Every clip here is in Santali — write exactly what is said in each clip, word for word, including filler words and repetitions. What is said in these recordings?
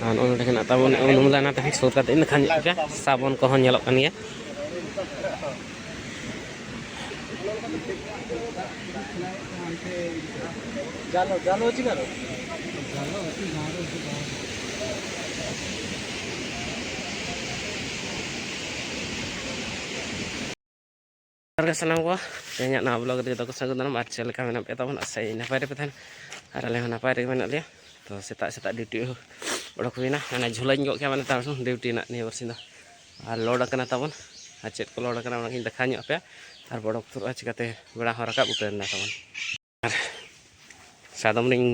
ᱟᱨ ᱱᱚᱜᱼᱚ ᱱᱚᱰᱮ ᱦᱮᱱᱟᱜ ᱛᱟᱵᱚᱱ ᱩᱱᱩᱢ ᱞᱟᱭᱱᱟ ᱛᱟᱦᱮᱸ ᱥᱩᱨ ᱠᱟᱛᱮ ᱤᱧ ᱫᱮᱠᱷᱟ ᱧᱚᱜ ᱟᱯᱮᱭᱟ᱾ ᱥᱟᱵᱚᱱ ᱠᱚᱦᱚᱸ ᱧᱮᱞᱚᱜ ᱠᱟᱱ ᱜᱮᱭᱟ᱾ ᱡᱚᱦᱟᱨ ᱜᱮ ᱥᱟᱱᱟᱢ ᱠᱚ, ᱛᱮᱦᱮᱧᱟᱜ ᱱᱟᱣᱟ ᱵᱞᱚᱜ ᱨᱮ ᱡᱚᱛᱚ ᱠᱚ ᱥᱟᱹᱜᱩᱱ ᱫᱟᱨᱟᱢ᱾ ᱟᱨ ᱪᱮᱫ ᱞᱮᱠᱟ ᱢᱮᱱᱟᱜ ᱯᱮᱭᱟ ᱛᱟᱵᱚᱱ? ᱟᱥᱟᱭᱟᱹᱧ ᱱᱟᱯᱟᱭ ᱨᱮᱯᱮ ᱛᱟᱦᱮᱱ, ᱟᱨ ᱟᱞᱮ ᱦᱚᱸ ᱱᱟᱯᱟᱭ ᱨᱮᱜᱮ ᱢᱮᱱᱟᱜ ᱞᱮᱭᱟ᱾ ᱛᱚ ᱥᱮᱛᱟᱜ ᱥᱮᱛᱟᱜ ᱰᱤᱭᱩᱴᱤ ᱚᱰᱚᱠ ᱦᱩᱭᱱᱟ, ᱢᱟᱱᱮ ᱡᱷᱩᱞᱟᱹᱧ ᱜᱚᱫ ᱠᱮᱫᱟ ᱢᱟᱱᱮ ᱛᱟᱨᱥᱚᱝ ᱰᱤᱭᱩᱴᱤ ᱨᱮᱱᱟᱜ ᱱᱤᱭᱟᱹ ᱵᱟᱨᱥᱤᱧ ᱫᱚ᱾ ᱟᱨ ᱞᱳᱰ ᱟᱠᱟᱱᱟ ᱛᱟᱵᱚᱱ, ᱟᱨ ᱪᱮᱫ ᱠᱚ ᱞᱳᱰ ᱟᱠᱟᱱᱟ ᱚᱱᱟᱜᱤᱧ ᱫᱮᱠᱷᱟᱣ ᱧᱚᱜ ᱟᱯᱮᱭᱟ᱾ ᱟᱨ ᱵᱚ ᱚᱰᱚᱠ ᱩᱛᱟᱹᱨᱚᱜᱼᱟ ᱪᱤᱠᱟᱹᱛᱮ ᱵᱮᱲᱟ ᱦᱚᱸ ᱨᱟᱠᱟᱵ ᱩᱛᱟᱹᱨ ᱮᱱᱟ ᱛᱟᱵᱚᱱ᱾ ᱟᱨ ᱥᱟᱫᱚᱢ ᱞᱤᱧ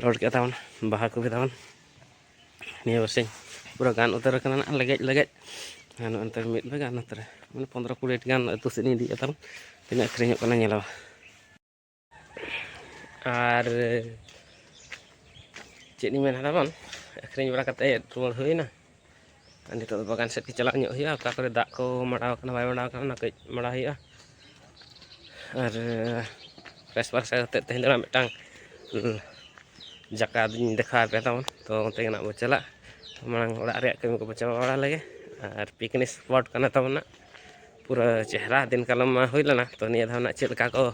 ᱞᱳᱰ ᱠᱮᱫ ᱛᱟᱵᱚᱱ, ᱵᱟᱦᱟ ᱠᱚᱯᱤ ᱛᱟᱵᱚᱱ᱾ ᱱᱤᱭᱟᱹ ᱵᱟᱨᱥᱤᱧ ᱯᱩᱨᱟᱹ ᱜᱟᱱ ᱩᱛᱟᱹᱨ ᱟᱠᱟᱱᱟ ᱱᱟᱜ ᱞᱮᱜᱮᱡ ᱞᱮᱜᱮᱡ᱾ ᱟᱨ ᱱᱚᱜᱼᱚ ᱱᱚᱛᱮ ᱢᱤᱫ ᱵᱤᱜᱷᱟ, ᱱᱚᱛᱮ ᱨᱮ ᱢᱟᱱᱮ ᱯᱚᱱᱫᱽᱨᱚ ᱠᱩᱲᱤ ᱜᱟᱱ ᱟᱹᱛᱩ ᱥᱮᱫ ᱤᱧ ᱤᱫᱤᱭᱮᱫᱼᱟ ᱛᱟᱵᱚᱱ᱾ ᱛᱤᱱᱟᱹᱜ ᱟᱹᱠᱷᱨᱤᱧᱚᱜ ᱠᱟᱱᱟ ᱧᱮᱞᱚᱜᱼᱟ᱾ ᱟᱨ ᱪᱮᱫ ᱤᱧ ᱢᱮᱱᱟ ᱛᱟᱵᱚᱱ, ᱟᱹᱠᱷᱨᱤᱧ ᱵᱟᱲᱟ ᱠᱟᱛᱮᱫ ᱨᱩᱣᱟᱹᱲ ᱦᱩᱭᱱᱟ᱾ ᱟᱨ ᱱᱤᱛᱚᱜ ᱫᱚ ᱵᱟᱜᱟᱱ ᱥᱮᱫ ᱜᱮ ᱪᱟᱞᱟᱜ ᱧᱚᱜ ᱦᱩᱭᱩᱜᱼᱟ, ᱚᱠᱟ ᱠᱚᱨᱮ ᱫᱟᱜ ᱠᱚ ᱢᱟᱲᱟᱣ ᱠᱟᱱᱟ ᱵᱟᱭ ᱢᱟᱲᱟᱣ ᱠᱟᱱᱟ ᱚᱱᱟ ᱠᱟᱹᱡ ᱢᱟᱲᱟᱣ ᱦᱩᱭᱩᱜᱼᱟ᱾ ᱟᱨ ᱯᱷᱨᱮᱥ ᱯᱷᱨᱮᱥ ᱠᱟᱛᱮᱫ ᱛᱮᱦᱮᱧ ᱫᱚ ᱱᱟᱜ ᱢᱤᱫᱴᱟᱝ ᱡᱟᱭᱜᱟ ᱫᱚᱧ ᱫᱮᱠᱷᱟᱣ ᱟᱯᱮᱭᱟ ᱛᱟᱵᱚᱱ᱾ ᱛᱚ ᱚᱱᱛᱮ ᱜᱮ ᱱᱟᱜ ᱵᱚ ᱪᱟᱞᱟᱜ, ᱢᱟᱲᱟᱝ ᱚᱲᱟᱜ ᱨᱮᱭᱟᱜ ᱠᱟᱹᱢᱤ ᱠᱚᱵᱚ ᱪᱟᱵᱟ ᱵᱟᱲᱟ ᱞᱮᱜᱮ᱾ ᱟᱨ ᱯᱤᱠᱱᱤᱠ ᱥᱯᱚᱴ ᱠᱟᱱᱟ ᱛᱟᱵᱚᱱ ᱱᱟᱜ, ᱯᱩᱨᱟᱹ ᱪᱮᱦᱨᱟ ᱫᱤᱱ ᱠᱟᱞᱚᱢ ᱢᱟ ᱦᱩᱭ ᱞᱮᱱᱟ᱾ ᱛᱚ ᱱᱤᱭᱟᱹ ᱫᱷᱟᱣ ᱱᱟᱜ ᱪᱮᱫ ᱞᱮᱠᱟ ᱠᱚ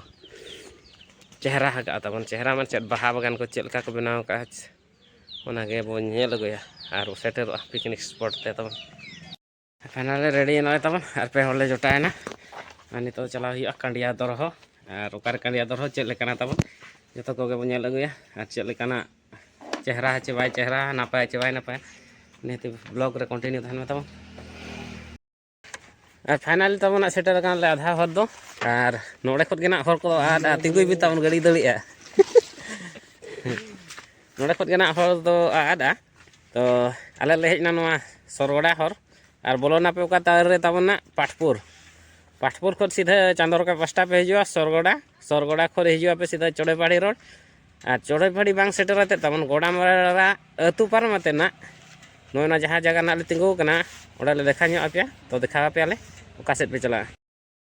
ᱪᱮᱦᱨᱟ ᱟᱠᱟᱫᱼᱟ ᱛᱟᱵᱚᱱ, ᱪᱮᱦᱨᱟ ᱢᱟᱱᱮ ᱪᱮᱫ, ᱵᱟᱦᱟ ᱵᱟᱜᱟᱱ ᱠᱚ ᱪᱮᱫ ᱞᱮᱠᱟ ᱠᱚ ᱵᱮᱱᱟᱣ ᱟᱠᱟᱫᱼᱟ, ᱚᱱᱟᱜᱮ ᱵᱚᱱ ᱧᱮᱞ ᱟᱹᱜᱩᱭᱟ ᱟᱨ ᱵᱚ ᱥᱮᱴᱮᱨᱚᱜᱼᱟ ᱯᱤᱠᱱᱤᱠ ᱥᱯᱚᱴ ᱛᱮ ᱛᱟᱵᱚᱱ᱾ ᱯᱷᱟᱭᱱᱟᱞ ᱨᱮ ᱨᱮᱰᱤ ᱮᱱᱟᱞᱮ ᱛᱟᱵᱚᱱ, ᱟᱨ ᱯᱮ ᱦᱚᱲ ᱞᱮ ᱡᱚᱴᱟᱣ ᱮᱱᱟ᱾ ᱟᱨ ᱱᱤᱛᱚᱜ ᱪᱟᱞᱟᱣ ᱦᱩᱭᱩᱜᱼᱟ ᱠᱟᱸᱰᱤᱭᱟ ᱫᱚᱨᱦᱚ᱾ ᱟᱨ ᱚᱠᱟᱨᱮ ᱠᱟᱸᱰᱤᱭᱟ ᱫᱚᱨᱦᱚ, ᱪᱮᱫ ᱞᱮᱠᱟᱱᱟ ᱛᱟᱵᱚᱱ, ᱡᱚᱛᱚ ᱠᱚᱜᱮ ᱵᱚᱱ ᱧᱮᱞ ᱟᱹᱜᱩᱭᱟ᱾ ᱟᱨ ᱪᱮᱫ ᱞᱮᱠᱟᱱᱟᱜ ᱪᱮᱦᱨᱟ ᱪᱮ ᱵᱟᱭ ᱪᱮᱦᱨᱟ, ᱱᱟᱯᱟᱭ ᱪᱮ ᱵᱟᱭ ᱱᱟᱯᱟᱭᱟ, ᱱᱤᱦᱟᱹᱛ ᱵᱞᱚᱜ ᱨᱮ ᱠᱚᱱᱴᱤᱱᱤᱭᱩ ᱛᱟᱦᱮᱱ ᱢᱮ ᱛᱟᱵᱚᱱ᱾ ᱟᱨ ᱯᱷᱟᱭᱱᱟᱞ ᱛᱟᱵᱚᱱ ᱱᱟᱜ ᱥᱮᱴᱮᱨ ᱟᱠᱟᱱ ᱞᱮ ᱟᱫᱷᱟ ᱦᱚᱨ ᱫᱚ᱾ ᱟᱨ ᱱᱚᱰᱮ ᱠᱷᱚᱱ ᱜᱮ ᱱᱟᱜ ᱦᱚᱲ ᱠᱚ ᱟᱫ ᱛᱤᱸᱜᱩᱭ ᱵᱤᱱ ᱛᱟᱵᱚᱱ, ᱜᱟᱹᱰᱤ ᱫᱟᱹᱲᱮᱜᱼᱟ᱾ ᱱᱚᱰᱮ ᱠᱷᱚᱱ ᱜᱮ ᱱᱟᱜ ᱦᱚᱲ ᱫᱚ ᱟᱫᱼᱟ᱾ ᱛᱚ ᱟᱞᱮ ᱞᱮ ᱦᱮᱡ ᱮᱱᱟ ᱱᱚᱣᱟ ᱥᱚᱨᱜᱚᱰᱟ ᱦᱚᱨ, ᱟᱨ ᱵᱚᱞᱚᱱᱟᱯᱮ ᱚᱠᱟ ᱛᱟᱞᱟ ᱨᱮ ᱛᱟᱵᱚᱱ ᱱᱟᱜ ᱯᱟᱴᱯᱩᱨ᱾ ᱯᱟᱴᱯᱩᱨ ᱠᱷᱚᱱ ᱥᱤᱫᱷᱟᱹ ᱪᱟᱸᱫᱚ ᱨᱟᱠᱟᱵ ᱯᱟᱥᱴᱟ ᱯᱮ ᱦᱤᱡᱩᱜᱼᱟ ᱥᱚᱨᱜᱚᱰᱟ, ᱥᱚᱨᱜᱚᱰᱟ ᱠᱷᱚᱱ ᱦᱤᱡᱩᱜ ᱟᱯᱮ ᱥᱤᱫᱷᱟᱹ ᱪᱚᱲᱮᱯᱟᱦᱟᱲᱤ ᱨᱳᱰ᱾ ᱟᱨ ᱪᱚᱲᱮᱯᱟᱦᱟᱲᱤ ᱵᱟᱝ ᱥᱮᱴᱮᱨ ᱠᱟᱛᱮᱫ ᱛᱟᱵᱚᱱ ᱜᱚᱰᱟᱢᱟᱨᱟ ᱟᱹᱛᱩ ᱯᱟᱨᱚᱢ ᱠᱟᱛᱮᱫ ᱱᱟᱜ ᱱᱚᱜᱼᱚᱭ ᱱᱚᱣᱟ ᱡᱟᱦᱟᱸ ᱡᱟᱭᱜᱟ ᱱᱟᱜ ᱞᱮ ᱛᱤᱸᱜᱩ ᱟᱠᱟᱱᱟ, ᱚᱸᱰᱮ ᱞᱮ ᱫᱮᱠᱷᱟᱣ ᱧᱚᱜ ᱟᱯᱮᱭᱟ᱾ ᱛᱚ ᱫᱮᱠᱷᱟᱣ ᱟᱯᱮᱭᱟᱞᱮ ᱚᱠᱟ ᱥᱮᱫ ᱯᱮ ᱪᱟᱞᱟᱜᱼᱟ᱾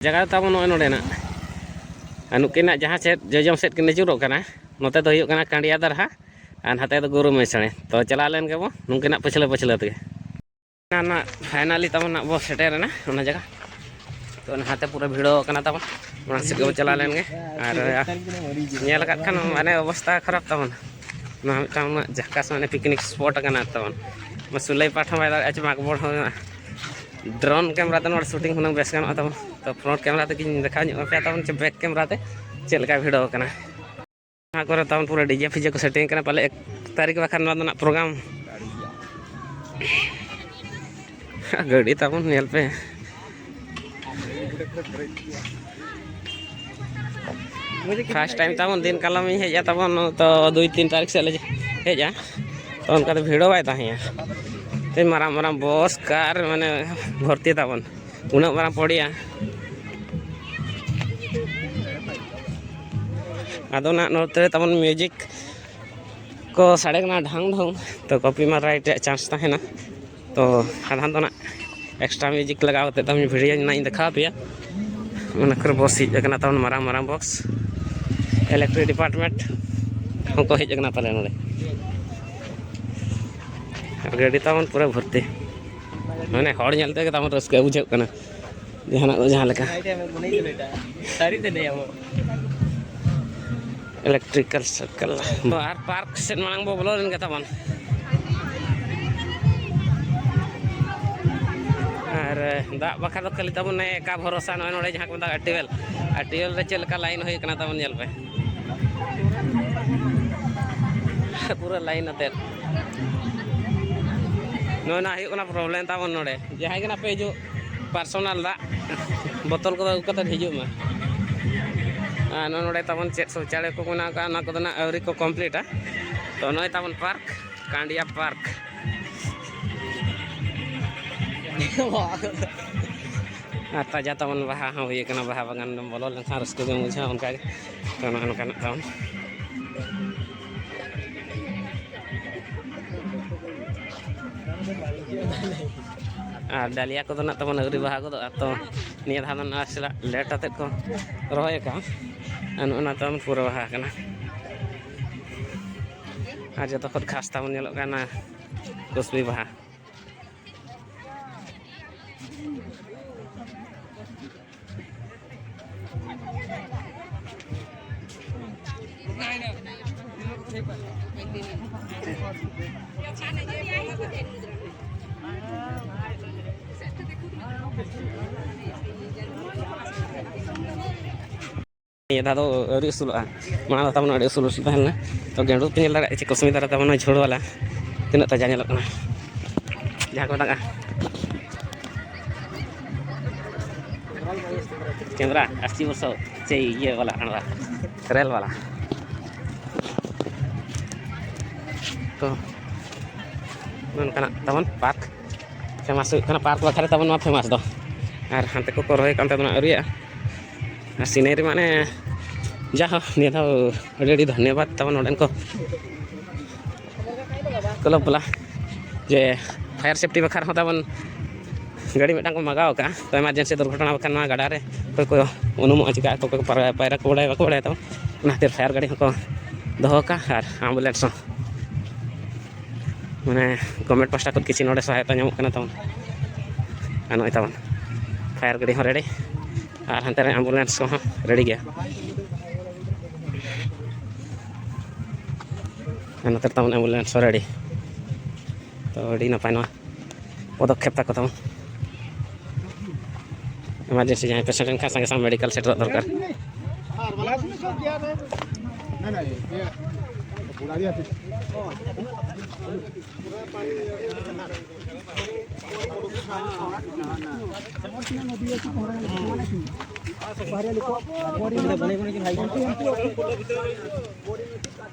ᱡᱟᱭᱜᱟ ᱫᱚ ᱛᱟᱵᱚᱱ ᱱᱚᱜᱼᱚᱭ ᱱᱚᱰᱮᱱᱟᱜ᱾ ᱟᱨ ᱱᱩᱠᱤᱱᱟᱜ ᱡᱟᱦᱟᱸ ᱥᱮᱫ ᱡᱚᱡᱚᱢ ᱥᱮᱫ ᱠᱤᱱ ᱟᱹᱪᱩᱨᱚᱜ ᱠᱟᱱᱟ, ᱱᱚᱛᱮ ᱫᱚ ᱦᱩᱭᱩᱜ ᱠᱟᱱᱟ ᱠᱟᱸᱰᱤᱭᱟ ᱫᱟᱨᱦᱟ, ᱟᱨ ᱱᱟᱛᱮ ᱫᱚ ᱜᱩᱨᱩ ᱢᱮᱥᱟᱬᱮ᱾ ᱛᱚ ᱪᱟᱞᱟᱣ ᱞᱮᱱ ᱜᱮᱵᱚ ᱱᱩᱠᱤᱱᱟᱜ ᱯᱟᱹᱪᱷᱞᱟᱹ ᱯᱟᱹᱪᱷᱞᱟᱹ ᱛᱮᱜᱮ᱾ ᱱᱟᱜ ᱯᱷᱟᱭᱱᱟᱞᱤ ᱛᱟᱵᱚᱱ ᱱᱟᱜ ᱵᱚ ᱥᱮᱴᱮᱨ ᱮᱱᱟ ᱚᱱᱟ ᱡᱟᱭᱜᱟ᱾ ᱛᱚ ᱱᱟᱦᱟᱛᱮ ᱯᱩᱨᱟᱹ ᱵᱷᱤᱲᱚ ᱟᱠᱟᱱᱟ ᱛᱟᱵᱚᱱ, ᱚᱱᱟ ᱥᱮᱫ ᱜᱮᱵᱚ ᱪᱟᱞᱟᱣ ᱞᱮᱱ ᱜᱮ᱾ ᱟᱨ ᱧᱮᱞ ᱟᱠᱟᱫ ᱠᱷᱟᱱ ᱢᱟᱱᱮ ᱚᱵᱚᱥᱛᱟ ᱠᱷᱟᱨᱟᱯ ᱛᱟᱵᱚᱱ᱾ ᱱᱚᱣᱟ ᱢᱤᱫᱴᱟᱝ ᱩᱱᱟᱹᱜ ᱡᱷᱟᱠᱟᱥ ᱢᱟᱱᱮ ᱯᱤᱠᱱᱤᱠ ᱥᱯᱚᱴ ᱟᱠᱟᱱᱟ ᱛᱟᱵᱚᱱ᱾ ᱥᱩᱞᱟᱹᱭ ᱯᱟᱴ ᱦᱚᱸ ᱵᱟᱭ ᱫᱟᱲᱮᱭᱟᱜᱼᱟ ᱪᱮ ᱢᱟᱜᱽᱵᱚᱲ ᱦᱚᱸ᱾ ᱰᱨᱳᱱ ᱠᱮᱢᱮᱨᱟ ᱛᱮ ᱱᱚᱣᱟ ᱥᱩᱴᱤᱝ ᱦᱩᱱᱟᱹᱝ ᱵᱮᱥ ᱜᱟᱱᱚᱜᱼᱟ ᱛᱟᱵᱚᱱ᱾ ᱛᱚ ᱯᱷᱨᱚᱱᱴ ᱠᱮᱢᱮᱨᱟ ᱛᱮᱜᱤᱧ ᱫᱮᱠᱷᱟᱣ ᱧᱚᱜ ᱟᱯᱮᱭᱟ ᱛᱟᱵᱚᱱ ᱪᱮ ᱵᱮᱠ ᱠᱮᱢᱮᱨᱟ ᱛᱮ ᱪᱮᱫ ᱞᱮᱠᱟ ᱵᱷᱤᱲᱚ ᱟᱠᱟᱱᱟ᱾ ᱚᱱᱟ ᱠᱚᱨᱮ ᱛᱟᱵᱚᱱ ᱯᱩᱨᱟᱹ ᱰᱤᱡᱮ ᱯᱷᱤᱡᱮ ᱠᱚ ᱥᱮᱴᱤᱝ ᱠᱟᱱᱟ ᱯᱟᱞᱮ ᱮᱠ ᱛᱟᱹᱨᱤᱠᱷ ᱵᱟᱠᱷᱟᱱ ᱱᱚᱣᱟ ᱫᱚ ᱱᱟᱜ ᱯᱨᱳᱜᱨᱟᱢ᱾ ᱜᱟᱹᱰᱤ ᱛᱟᱵᱚᱱ ᱧᱮᱞ ᱯᱮ᱾ ᱯᱷᱟᱥᱴ ᱴᱟᱭᱤᱢ ᱛᱟᱵᱚᱱ ᱫᱤᱱ ᱠᱟᱞᱚᱢ ᱤᱧ ᱦᱮᱡᱼᱟ ᱛᱟᱵᱚᱱ ᱛᱚ ᱫᱩᱭ ᱛᱤᱱ ᱛᱟᱹᱨᱤᱠᱷ ᱥᱮᱫ ᱞᱮ ᱦᱮᱡᱼᱟ᱾ ᱛᱚ ᱚᱱᱠᱟ ᱫᱚ ᱵᱷᱤᱲᱚ ᱵᱟᱭ ᱛᱟᱦᱮᱸᱭᱟ᱾ ᱛᱮ ᱢᱟᱨᱟᱝ ᱢᱟᱨᱟᱝ ᱵᱚᱥ ᱠᱟᱨ ᱢᱟᱱᱮ ᱵᱷᱚᱨᱛᱤ ᱛᱟᱵᱚᱱ ᱩᱱᱟᱹᱜ ᱢᱟᱨᱟᱝ ᱯᱚᱲᱤᱭᱟ᱾ ᱟᱫᱚ ᱱᱟᱜ ᱱᱚᱛᱮ ᱛᱟᱵᱚᱱ ᱢᱤᱭᱩᱡᱤᱠ ᱠᱚ ᱥᱟᱰᱮ ᱠᱟᱱᱟ ᱰᱷᱟᱝ ᱰᱷᱚᱝ᱾ ᱛᱚ ᱠᱚᱯᱤ ᱢᱟ ᱨᱟᱭᱤᱴ ᱨᱮᱭᱟᱜ ᱪᱟᱱᱥ ᱛᱟᱦᱮᱱᱟ᱾ ᱛᱚ ᱟᱫᱷᱟᱱ ᱫᱚ ᱱᱟᱜ ᱮᱠᱥᱴᱨᱟ ᱢᱤᱭᱩᱡᱤᱠ ᱞᱟᱜᱟᱣ ᱠᱟᱛᱮ ᱛᱟᱵᱚᱱ ᱵᱷᱤᱰᱤᱭᱳ ᱱᱟᱜ ᱤᱧ ᱫᱮᱠᱷᱟᱣ ᱟᱯᱮᱭᱟ᱾ ᱚᱱᱟ ᱠᱚᱨᱮ ᱵᱚᱥ ᱦᱮᱡ ᱟᱠᱟᱱᱟ ᱛᱟᱵᱚᱱ ᱢᱟᱨᱟᱝ ᱢᱟᱨᱟᱝ ᱵᱚᱠᱥ᱾ ᱤᱞᱮᱠᱴᱨᱤᱠ ᱰᱤᱯᱟᱨᱴᱢᱮᱱᱴ ᱦᱚᱸᱠᱚ ᱦᱮᱡ ᱟᱠᱟᱱᱟ ᱯᱟᱞᱮ ᱱᱚᱰᱮ᱾ ᱟᱨ ᱜᱟᱹᱰᱤ ᱛᱟᱵᱚᱱ ᱯᱩᱨᱟᱹ ᱵᱷᱚᱨᱛᱤ, ᱢᱟᱱᱮ ᱦᱚᱲ ᱧᱮᱞ ᱛᱮᱜᱮ ᱛᱟᱵᱚᱱ ᱨᱟᱹᱥᱠᱟᱹ ᱵᱩᱡᱷᱟᱹᱜ ᱠᱟᱱᱟ᱾ ᱡᱟᱦᱟᱱᱟᱜ ᱫᱚ ᱡᱟᱦᱟᱸ ᱞᱮᱠᱟ᱾ ᱥᱟᱹᱨᱤ ᱛᱮ ᱞᱟᱹᱭ ᱟᱵᱚ᱾ Electrical circle. ᱟᱨ ᱯᱟᱨᱠ ᱥᱮᱫ ᱢᱟᱲᱟᱝ ᱵᱚ ᱵᱚᱞᱚ ᱞᱮᱱ ᱜᱮ ᱛᱟᱵᱚᱱ᱾ ᱟᱨ ᱫᱟᱜ ᱵᱟᱠᱷᱨᱟ ᱫᱚ ᱠᱷᱟᱹᱞᱤ ᱛᱟᱵᱚᱱ ᱮᱠᱟ ᱵᱷᱚᱨᱚᱥᱟ, ᱱᱚᱜᱼᱚᱭ ᱱᱚᱰᱮ ᱡᱟᱦᱟᱸ ᱠᱚ ᱢᱮᱛᱟᱜᱼᱟ ᱴᱤᱭᱩᱵᱽᱣᱮᱞ᱾ ᱟᱨ ᱴᱤᱭᱩᱵᱽᱣᱮᱞ ᱨᱮ ᱪᱮᱫ ᱞᱮᱠᱟ ᱞᱟᱭᱤᱱ ᱦᱩᱭ ᱠᱟᱱᱟ ᱛᱟᱵᱚᱱ ᱧᱮᱞ ᱯᱮ᱾ ᱯᱩᱨᱟᱹ ᱞᱟᱭᱤᱱ ᱟᱛᱮᱫ᱾ ᱱᱚᱜᱼᱚᱭ ᱱᱟ ᱦᱩᱭᱩᱜ ᱠᱟᱱᱟ ᱯᱨᱚᱵᱞᱮᱢ ᱛᱟᱵᱚᱱ ᱱᱚᱰᱮ᱾ ᱡᱟᱦᱟᱸᱭ ᱜᱮ ᱱᱟᱯᱮ ᱦᱤᱡᱩᱜ, ᱯᱟᱨᱥᱚᱱᱟᱞ ᱫᱟᱜ ᱵᱚᱛᱚᱞ ᱠᱚᱫᱚ ᱟᱹᱜᱩ ᱠᱟᱛᱮᱫ ᱦᱤᱡᱩᱜ ᱢᱟ᱾ ᱟᱨ ᱱᱚᱜᱼᱚᱭ ᱱᱚᱰᱮ ᱛᱟᱵᱚᱱ ᱪᱮᱫ ᱥᱳᱪᱟᱞᱚᱭ ᱠᱚ ᱢᱮᱱᱟᱜ ᱟᱠᱟᱫ, ᱚᱱᱟ ᱠᱚᱫᱚ ᱱᱟᱜ ᱟᱹᱣᱨᱤ ᱠᱚ ᱠᱚᱢᱯᱞᱤᱴᱟ᱾ ᱛᱚ ᱱᱚᱜᱼᱚᱭ ᱛᱟᱵᱚᱱ ᱯᱟᱨᱠ, ᱠᱟᱸᱰᱤᱭᱟ ᱯᱟᱨᱠ᱾ ᱟᱨ ᱛᱟᱡᱟ ᱛᱟᱵᱚᱱ ᱵᱟᱦᱟ ᱦᱚᱸ ᱦᱩᱭ ᱟᱠᱟᱱᱟ, ᱵᱟᱦᱟ ᱵᱟᱜᱟᱱ ᱨᱮᱢ ᱵᱚᱞᱚ ᱞᱮᱱᱠᱷᱟᱱ ᱨᱟᱹᱥᱠᱟᱹ ᱜᱮᱢ ᱵᱩᱡᱷᱟᱹᱣᱟ᱾ ᱚᱱᱠᱟᱜᱮ ᱛᱚ ᱱᱚᱜᱼᱚ ᱱᱚᱝᱠᱟᱱᱟᱜ ᱛᱟᱵᱚᱱ᱾ ᱟᱨ ᱰᱟᱞᱤᱭᱟ ᱠᱚᱫᱚ ᱱᱟᱜ ᱛᱟᱵᱚᱱ ᱟᱹᱣᱨᱤ ᱵᱟᱦᱟ ᱜᱚᱫᱚᱜᱼᱟ, ᱛᱚ ᱱᱤᱭᱟᱹ ᱫᱷᱟᱣ ᱫᱚ ᱱᱟᱥᱮᱱᱟᱜ ᱞᱮᱴ ᱟᱛᱮᱫ ᱠᱚ ᱨᱚᱦᱚᱭ ᱟᱠᱟᱫᱼᱟ᱾ ᱟᱨ ᱱᱚᱜᱼᱚ ᱱᱟ ᱛᱟᱵᱚᱱ ᱯᱩᱨᱟᱹ ᱵᱟᱦᱟ ᱟᱠᱟᱱᱟ᱾ ᱟᱨ ᱡᱚᱛᱚ ᱠᱷᱚᱱ ᱠᱷᱟᱥ ᱛᱟᱵᱚᱱ ᱧᱮᱞᱚᱜ ᱠᱟᱱᱟ ᱠᱩᱥᱵᱤ ᱵᱟᱦᱟ᱾ ᱱᱤᱭᱟᱹ ᱫᱷᱟᱣ ᱫᱚ ᱟᱹᱣᱨᱤ ᱩᱥᱩᱞᱚᱜᱼᱟ᱾ ᱢᱟᱲᱟᱝ ᱫᱚ ᱛᱟᱵᱚᱱ ᱟᱹᱰᱤ ᱩᱥᱩᱞ ᱩᱥᱩᱞ ᱛᱟᱦᱮᱸ ᱞᱮᱱᱟ᱾ ᱛᱚ, ᱜᱮᱸᱰᱩ ᱯᱮ ᱧᱮᱞ ᱫᱟᱲᱮᱭᱟᱜᱼᱟ ᱪᱮ ᱠᱩᱥᱢᱤ ᱫᱟᱨᱮ ᱛᱟᱵᱚᱱ ᱡᱷᱩᱲ ᱵᱟᱞᱟ ᱛᱤᱱᱟᱹᱜ ᱛᱟᱡᱟ ᱧᱮᱞᱚᱜ ᱠᱟᱱᱟ, ᱡᱟᱦᱟᱸ ᱠᱚ ᱢᱮᱛᱟᱜᱼᱟ ᱠᱮᱢᱨᱟ ᱟᱥᱤ ᱵᱚᱨᱥᱚ ᱪᱮ ᱤᱭᱟᱹ ᱵᱟᱞᱟ ᱠᱟᱱᱟ, ᱨᱮᱞ ᱵᱟᱞᱟ᱾ ᱛᱚ, ᱱᱚᱝᱠᱟᱱᱟᱜ ᱛᱟᱵᱚᱱ ᱯᱟᱨᱠ ᱯᱷᱮᱢᱟᱥ ᱦᱩᱭᱩᱜ ᱠᱟᱱᱟ, ᱯᱟᱨᱠ ᱵᱟᱠᱷᱨᱟ ᱛᱟᱵᱚᱱ ᱱᱚᱣᱟ ᱯᱷᱮᱢᱟᱥ ᱫᱚ᱾ ᱟᱨ ᱦᱟᱱᱛᱮ ᱠᱚᱠᱚ ᱨᱚᱦᱚᱭ ᱠᱟᱱ ᱛᱟᱵᱚᱱᱟ, ᱟᱹᱣᱨᱤᱭᱟᱜᱼᱟ᱾ ᱟᱨ ᱥᱤᱱᱟᱨᱤ ᱢᱟᱱᱮ ᱡᱟᱦᱳ, ᱱᱤᱭᱟᱹ ᱫᱷᱟᱣ ᱟᱹᱰᱤ ᱟᱹᱰᱤ ᱫᱷᱚᱱᱭᱚᱵᱟᱫ ᱛᱟᱵᱚᱱ ᱱᱚᱰᱮᱱ ᱠᱚ ᱠᱞᱟᱵᱽ ᱵᱟᱞᱟ, ᱡᱮ ᱯᱷᱟᱭᱟᱨ ᱥᱮᱯᱴᱤ ᱵᱟᱠᱷᱨᱟ ᱦᱚᱸ ᱛᱟᱵᱚᱱ ᱜᱟᱹᱰᱤ ᱢᱤᱫᱴᱟᱝ ᱠᱚ ᱢᱟᱜᱟᱣ ᱟᱠᱟᱫᱼᱟ᱾ ᱛᱚ, ᱮᱢᱟᱨᱡᱮᱱᱥᱤ ᱫᱩᱨᱜᱷᱚᱴᱚᱱᱟ ᱵᱟᱠᱷᱟᱱ ᱱᱚᱣᱟ ᱜᱟᱰᱟ ᱨᱮ ᱚᱠᱚᱭ ᱠᱚ ᱩᱱᱩᱢᱚᱜᱼᱟ, ᱪᱤᱠᱟᱹᱜᱼᱟ, ᱚᱠᱚᱭ ᱠᱚ ᱯᱟᱭᱨᱟ ᱠᱚ ᱵᱟᱲᱟᱭᱟ ᱵᱟᱠᱚ ᱵᱟᱲᱟᱭᱟ ᱛᱟᱵᱚᱱ, ᱚᱱᱟ ᱠᱷᱟᱹᱛᱤᱨ ᱯᱷᱟᱭᱟᱨ ᱜᱟᱹᱰᱤ ᱦᱚᱸᱠᱚ ᱫᱚᱦᱚ ᱠᱟᱜᱼᱟ᱾ ᱟᱨ ᱟᱢᱵᱩᱞᱮᱱᱥ ᱦᱚᱸ ᱢᱟᱱᱮ ᱜᱚᱵᱷᱢᱮᱱᱴ ᱯᱟᱦᱴᱟ ᱠᱷᱚᱱ ᱠᱤᱪᱷᱩ ᱱᱚᱰᱮ ᱥᱚᱦᱟᱭᱚᱛᱟ ᱧᱟᱢᱚᱜ ᱠᱟᱱᱟ ᱛᱟᱵᱚᱱ᱾ ᱟᱨ ᱱᱚᱜᱼᱚᱭ ᱛᱟᱵᱚᱱ ᱯᱷᱟᱭᱟᱨ ᱜᱟᱹᱰᱤ ᱦᱚᱸ ᱨᱮᱰᱤ, ᱟᱨ ᱦᱟᱱᱛᱮ ᱨᱮ ᱟᱢᱵᱩᱞᱮᱱᱥ ᱠᱚᱦᱚᱸ ᱨᱮᱰᱤ ᱜᱮᱭᱟ᱾ ᱟᱨ ᱱᱚᱛᱮ ᱨᱮ ᱛᱟᱵᱚᱱ ᱟᱢᱵᱩᱞᱮᱱᱥ ᱦᱚᱸ ᱨᱮᱰᱤ᱾ ᱛᱚ, ᱟᱹᱰᱤ ᱱᱟᱯᱟᱭ ᱱᱚᱣᱟ ᱯᱚᱫᱚᱠᱷᱮᱯ ᱛᱟᱠᱚ ᱛᱟᱵᱚᱱ᱾ ᱮᱢᱟᱨᱡᱮᱱᱥᱤ ᱡᱟᱦᱟᱸᱭ ᱯᱮᱥᱮᱱᱴ ᱮᱱᱠᱷᱟᱱ ᱥᱟᱸᱜᱮ ᱥᱟᱝ ᱢᱮᱰᱤᱠᱟᱞ ᱥᱮᱴᱮᱨᱚᱜ ᱫᱚᱨᱠᱟᱨ᱾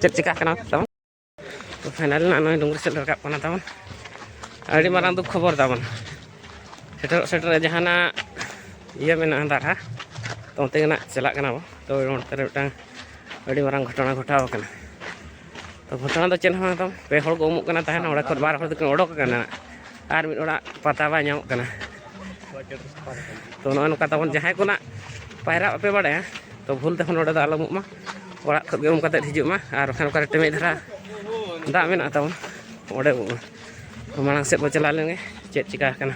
ᱪᱮᱫ ᱪᱤᱠᱟᱹᱜ ᱠᱟᱱᱟ ᱛᱟᱵᱚᱱ? ᱛᱚ, ᱯᱷᱟᱭᱱᱟᱞ ᱱᱟᱜ ᱱᱚᱜᱼᱚᱭ ᱰᱩᱝᱨᱤ ᱥᱮᱫ ᱞᱮ ᱨᱟᱠᱟᱵ ᱠᱟᱱᱟ ᱛᱟᱵᱚᱱ᱾ ᱟᱹᱰᱤ ᱢᱟᱨᱟᱝ ᱫᱩᱠ ᱠᱷᱚᱵᱚᱨ ᱛᱟᱵᱚᱱ᱾ ᱥᱮᱴᱮᱨᱚᱜ ᱥᱮᱴᱮᱨᱚᱜ ᱡᱟᱦᱟᱱᱟᱜ ᱤᱭᱟᱹ ᱢᱮᱱᱟᱜᱼᱟ ᱫᱟᱨᱦᱟ, ᱛᱚ ᱚᱱᱛᱮ ᱜᱮ ᱱᱟᱜ ᱪᱟᱞᱟᱜ ᱠᱟᱱᱟ ᱵᱚ᱾ ᱛᱚ, ᱱᱚᱛᱮ ᱨᱮ ᱢᱤᱫᱴᱟᱝ ᱟᱹᱰᱤ ᱢᱟᱨᱟᱝ ᱜᱷᱚᱴᱚᱱᱟ ᱜᱷᱚᱴᱟᱣ ᱠᱟᱱᱟ᱾ ᱛᱚ, ᱜᱷᱚᱴᱚᱱᱟ ᱫᱚ ᱪᱮᱫ ᱦᱚᱸ ᱵᱟᱝ ᱛᱟᱵᱚᱱ, ᱯᱮ ᱦᱚᱲ ᱠᱚ ᱩᱢᱩᱜ ᱠᱟᱱᱟ ᱛᱟᱦᱮᱱ, ᱚᱸᱰᱮ ᱠᱷᱚᱱ ᱵᱟᱨ ᱦᱚᱲ ᱫᱚᱠᱤᱱ ᱚᱰᱚᱠ ᱟᱠᱟᱱᱟ, ᱟᱨ ᱢᱤᱫ ᱦᱚᱲᱟᱜ ᱯᱟᱛᱟ ᱵᱟᱭ ᱧᱟᱢᱚᱜ ᱠᱟᱱᱟ᱾ ᱛᱚ, ᱱᱚᱜᱼᱚᱭ ᱱᱚᱝᱠᱟ ᱛᱟᱵᱚᱱ, ᱡᱟᱦᱟᱸᱭ ᱠᱚ ᱱᱟᱜ ᱯᱟᱭᱨᱟᱜ ᱵᱟᱯᱮ ᱵᱟᱲᱟᱭᱟ, ᱛᱚ ᱵᱷᱩᱞ ᱛᱮᱦᱚᱸ ᱱᱚᱰᱮ ᱫᱚ ᱟᱞᱚ ᱩᱢᱩᱜ ᱢᱟ, ᱚᱲᱟᱜ ᱠᱷᱚᱱ ᱜᱮ ᱩᱢ ᱠᱟᱛᱮᱫ ᱦᱤᱡᱩᱜ ᱢᱟ, ᱟᱨ ᱵᱟᱠᱷᱟᱱ ᱚᱠᱟᱨᱮ ᱴᱮᱢᱮᱡ ᱫᱷᱟᱨᱟ ᱫᱟᱜ ᱢᱮᱱᱟᱜ ᱛᱟᱵᱚᱱ, ᱚᱸᱰᱮ ᱢᱟᱲᱟᱝ ᱥᱮᱫ ᱵᱚ ᱪᱟᱞᱟᱣ ᱞᱮᱱᱜᱮ, ᱪᱮᱫ ᱪᱤᱠᱟ ᱟᱠᱟᱱᱟ᱾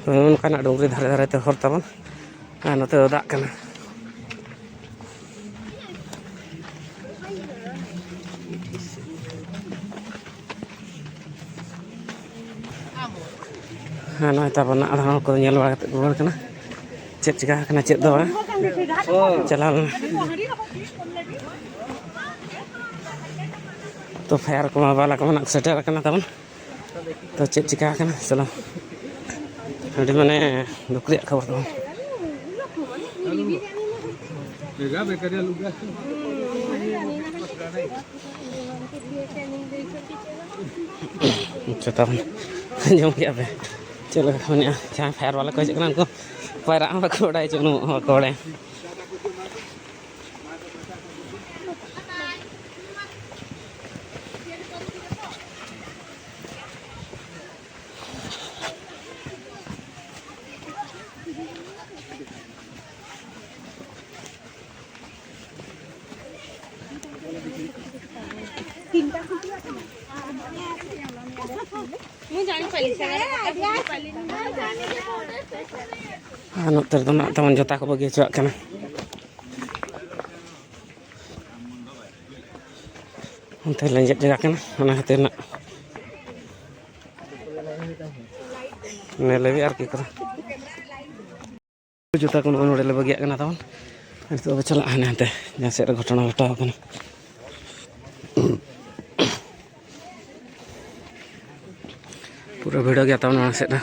ᱚᱱᱠᱟᱱᱟᱜ ᱰᱩᱝᱨᱤ ᱫᱷᱟᱨᱮ ᱫᱷᱟᱨᱮ ᱛᱮ ᱦᱚᱨ ᱛᱟᱵᱚᱱ, ᱟᱨ ᱱᱚᱛᱮ ᱫᱚ ᱫᱟᱜ ᱠᱟᱱᱟ᱾ ᱦᱮᱸ, ᱱᱚᱜᱼᱚᱭ ᱛᱟᱵᱚᱱ ᱟᱫᱷᱟ ᱦᱚᱲ ᱠᱚ ᱧᱮᱞ ᱵᱟᱲᱟ ᱠᱟᱛᱮ ᱨᱩᱣᱟᱹᱲ ᱠᱟᱱᱟ, ᱪᱮᱫ ᱪᱤᱠᱟ ᱟᱠᱟᱱᱟ, ᱪᱮᱫ ᱫᱚ ᱵᱟᱝ᱾ ᱪᱟᱞᱟᱣ ᱞᱮᱱᱟ᱾ ᱛᱚ, ᱯᱷᱟᱭᱟᱨ ᱠᱚᱢᱟ ᱵᱟᱞᱟ ᱠᱚᱢᱟ ᱱᱟᱜ ᱥᱮᱴᱮᱨ ᱟᱠᱟᱱᱟ ᱛᱟᱵᱚᱱ᱾ ᱛᱚ, ᱪᱮᱫ ᱪᱤᱠᱟ ᱟᱠᱟᱱᱟ, ᱪᱚᱞᱚ᱾ ᱟᱹᱰᱤ, ᱢᱟᱱᱮ, ᱫᱩᱠ ᱨᱮᱭᱟᱜ ᱠᱷᱚᱵᱚᱨ ᱛᱟᱵᱚᱱ᱾ ᱟᱪᱪᱷᱟ, ᱛᱟᱵᱚᱱ ᱟᱸᱡᱚᱢ ᱠᱮᱜᱼᱟ ᱯᱮ ᱪᱮᱫ ᱞᱮᱠᱟ ᱠᱚ ᱢᱮᱱᱮᱜᱼᱟ? ᱡᱟᱦᱟᱸᱭ ᱯᱷᱟᱭᱟᱨ ᱵᱟᱞᱟ ᱠᱚ ᱦᱤᱡᱩᱜ ᱠᱟᱱᱟ, ᱩᱱᱠᱩ ᱯᱟᱭᱨᱟᱜ ᱦᱚᱸ ᱵᱟᱠᱚ ᱵᱟᱲᱟᱭᱟ, ᱪᱮᱫ ᱦᱚᱸ ᱵᱟᱠᱚ ᱵᱟᱲᱟᱭᱟ᱾ ᱟᱨ ᱱᱚᱛᱮ ᱨᱮᱫᱚ ᱱᱟᱜ ᱛᱟᱵᱚᱱ ᱡᱚᱛᱟ ᱠᱚ ᱵᱟᱹᱜᱤ ᱦᱚᱪᱚᱣᱟᱜ ᱠᱟᱱᱟ᱾ ᱚᱱᱛᱮ ᱞᱮᱸᱡᱮᱫ ᱡᱟᱭᱜᱟ ᱠᱟᱱᱟ, ᱚᱱᱟ ᱠᱷᱟᱹᱛᱤᱨ ᱱᱟᱜ ᱧᱮᱞ ᱞᱟᱹᱜᱤᱫ ᱟᱨᱠᱤ ᱠᱚ᱾ ᱡᱩᱛᱟ ᱠᱚ ᱱᱚᱜᱼᱚᱭ ᱱᱚᱰᱮ ᱞᱮ ᱵᱟᱹᱜᱤᱭᱟᱜ ᱠᱟᱱᱟ ᱛᱟᱵᱚᱱ᱾ ᱱᱤᱛᱚᱜ ᱫᱚ ᱪᱟᱞᱟᱜᱼᱟ ᱦᱟᱱᱮ ᱦᱟᱱᱛᱮ, ᱡᱟᱦᱟᱸ ᱥᱮᱫ ᱨᱮ ᱜᱷᱚᱴᱚᱱᱟ ᱜᱷᱚᱴᱟᱣ ᱠᱟᱱᱟ᱾ ᱯᱩᱨᱟᱹ ᱵᱷᱤᱲ ᱜᱮᱭᱟ ᱛᱟᱵᱚᱱ ᱱᱚᱣᱟ ᱥᱮᱫ ᱫᱚ᱾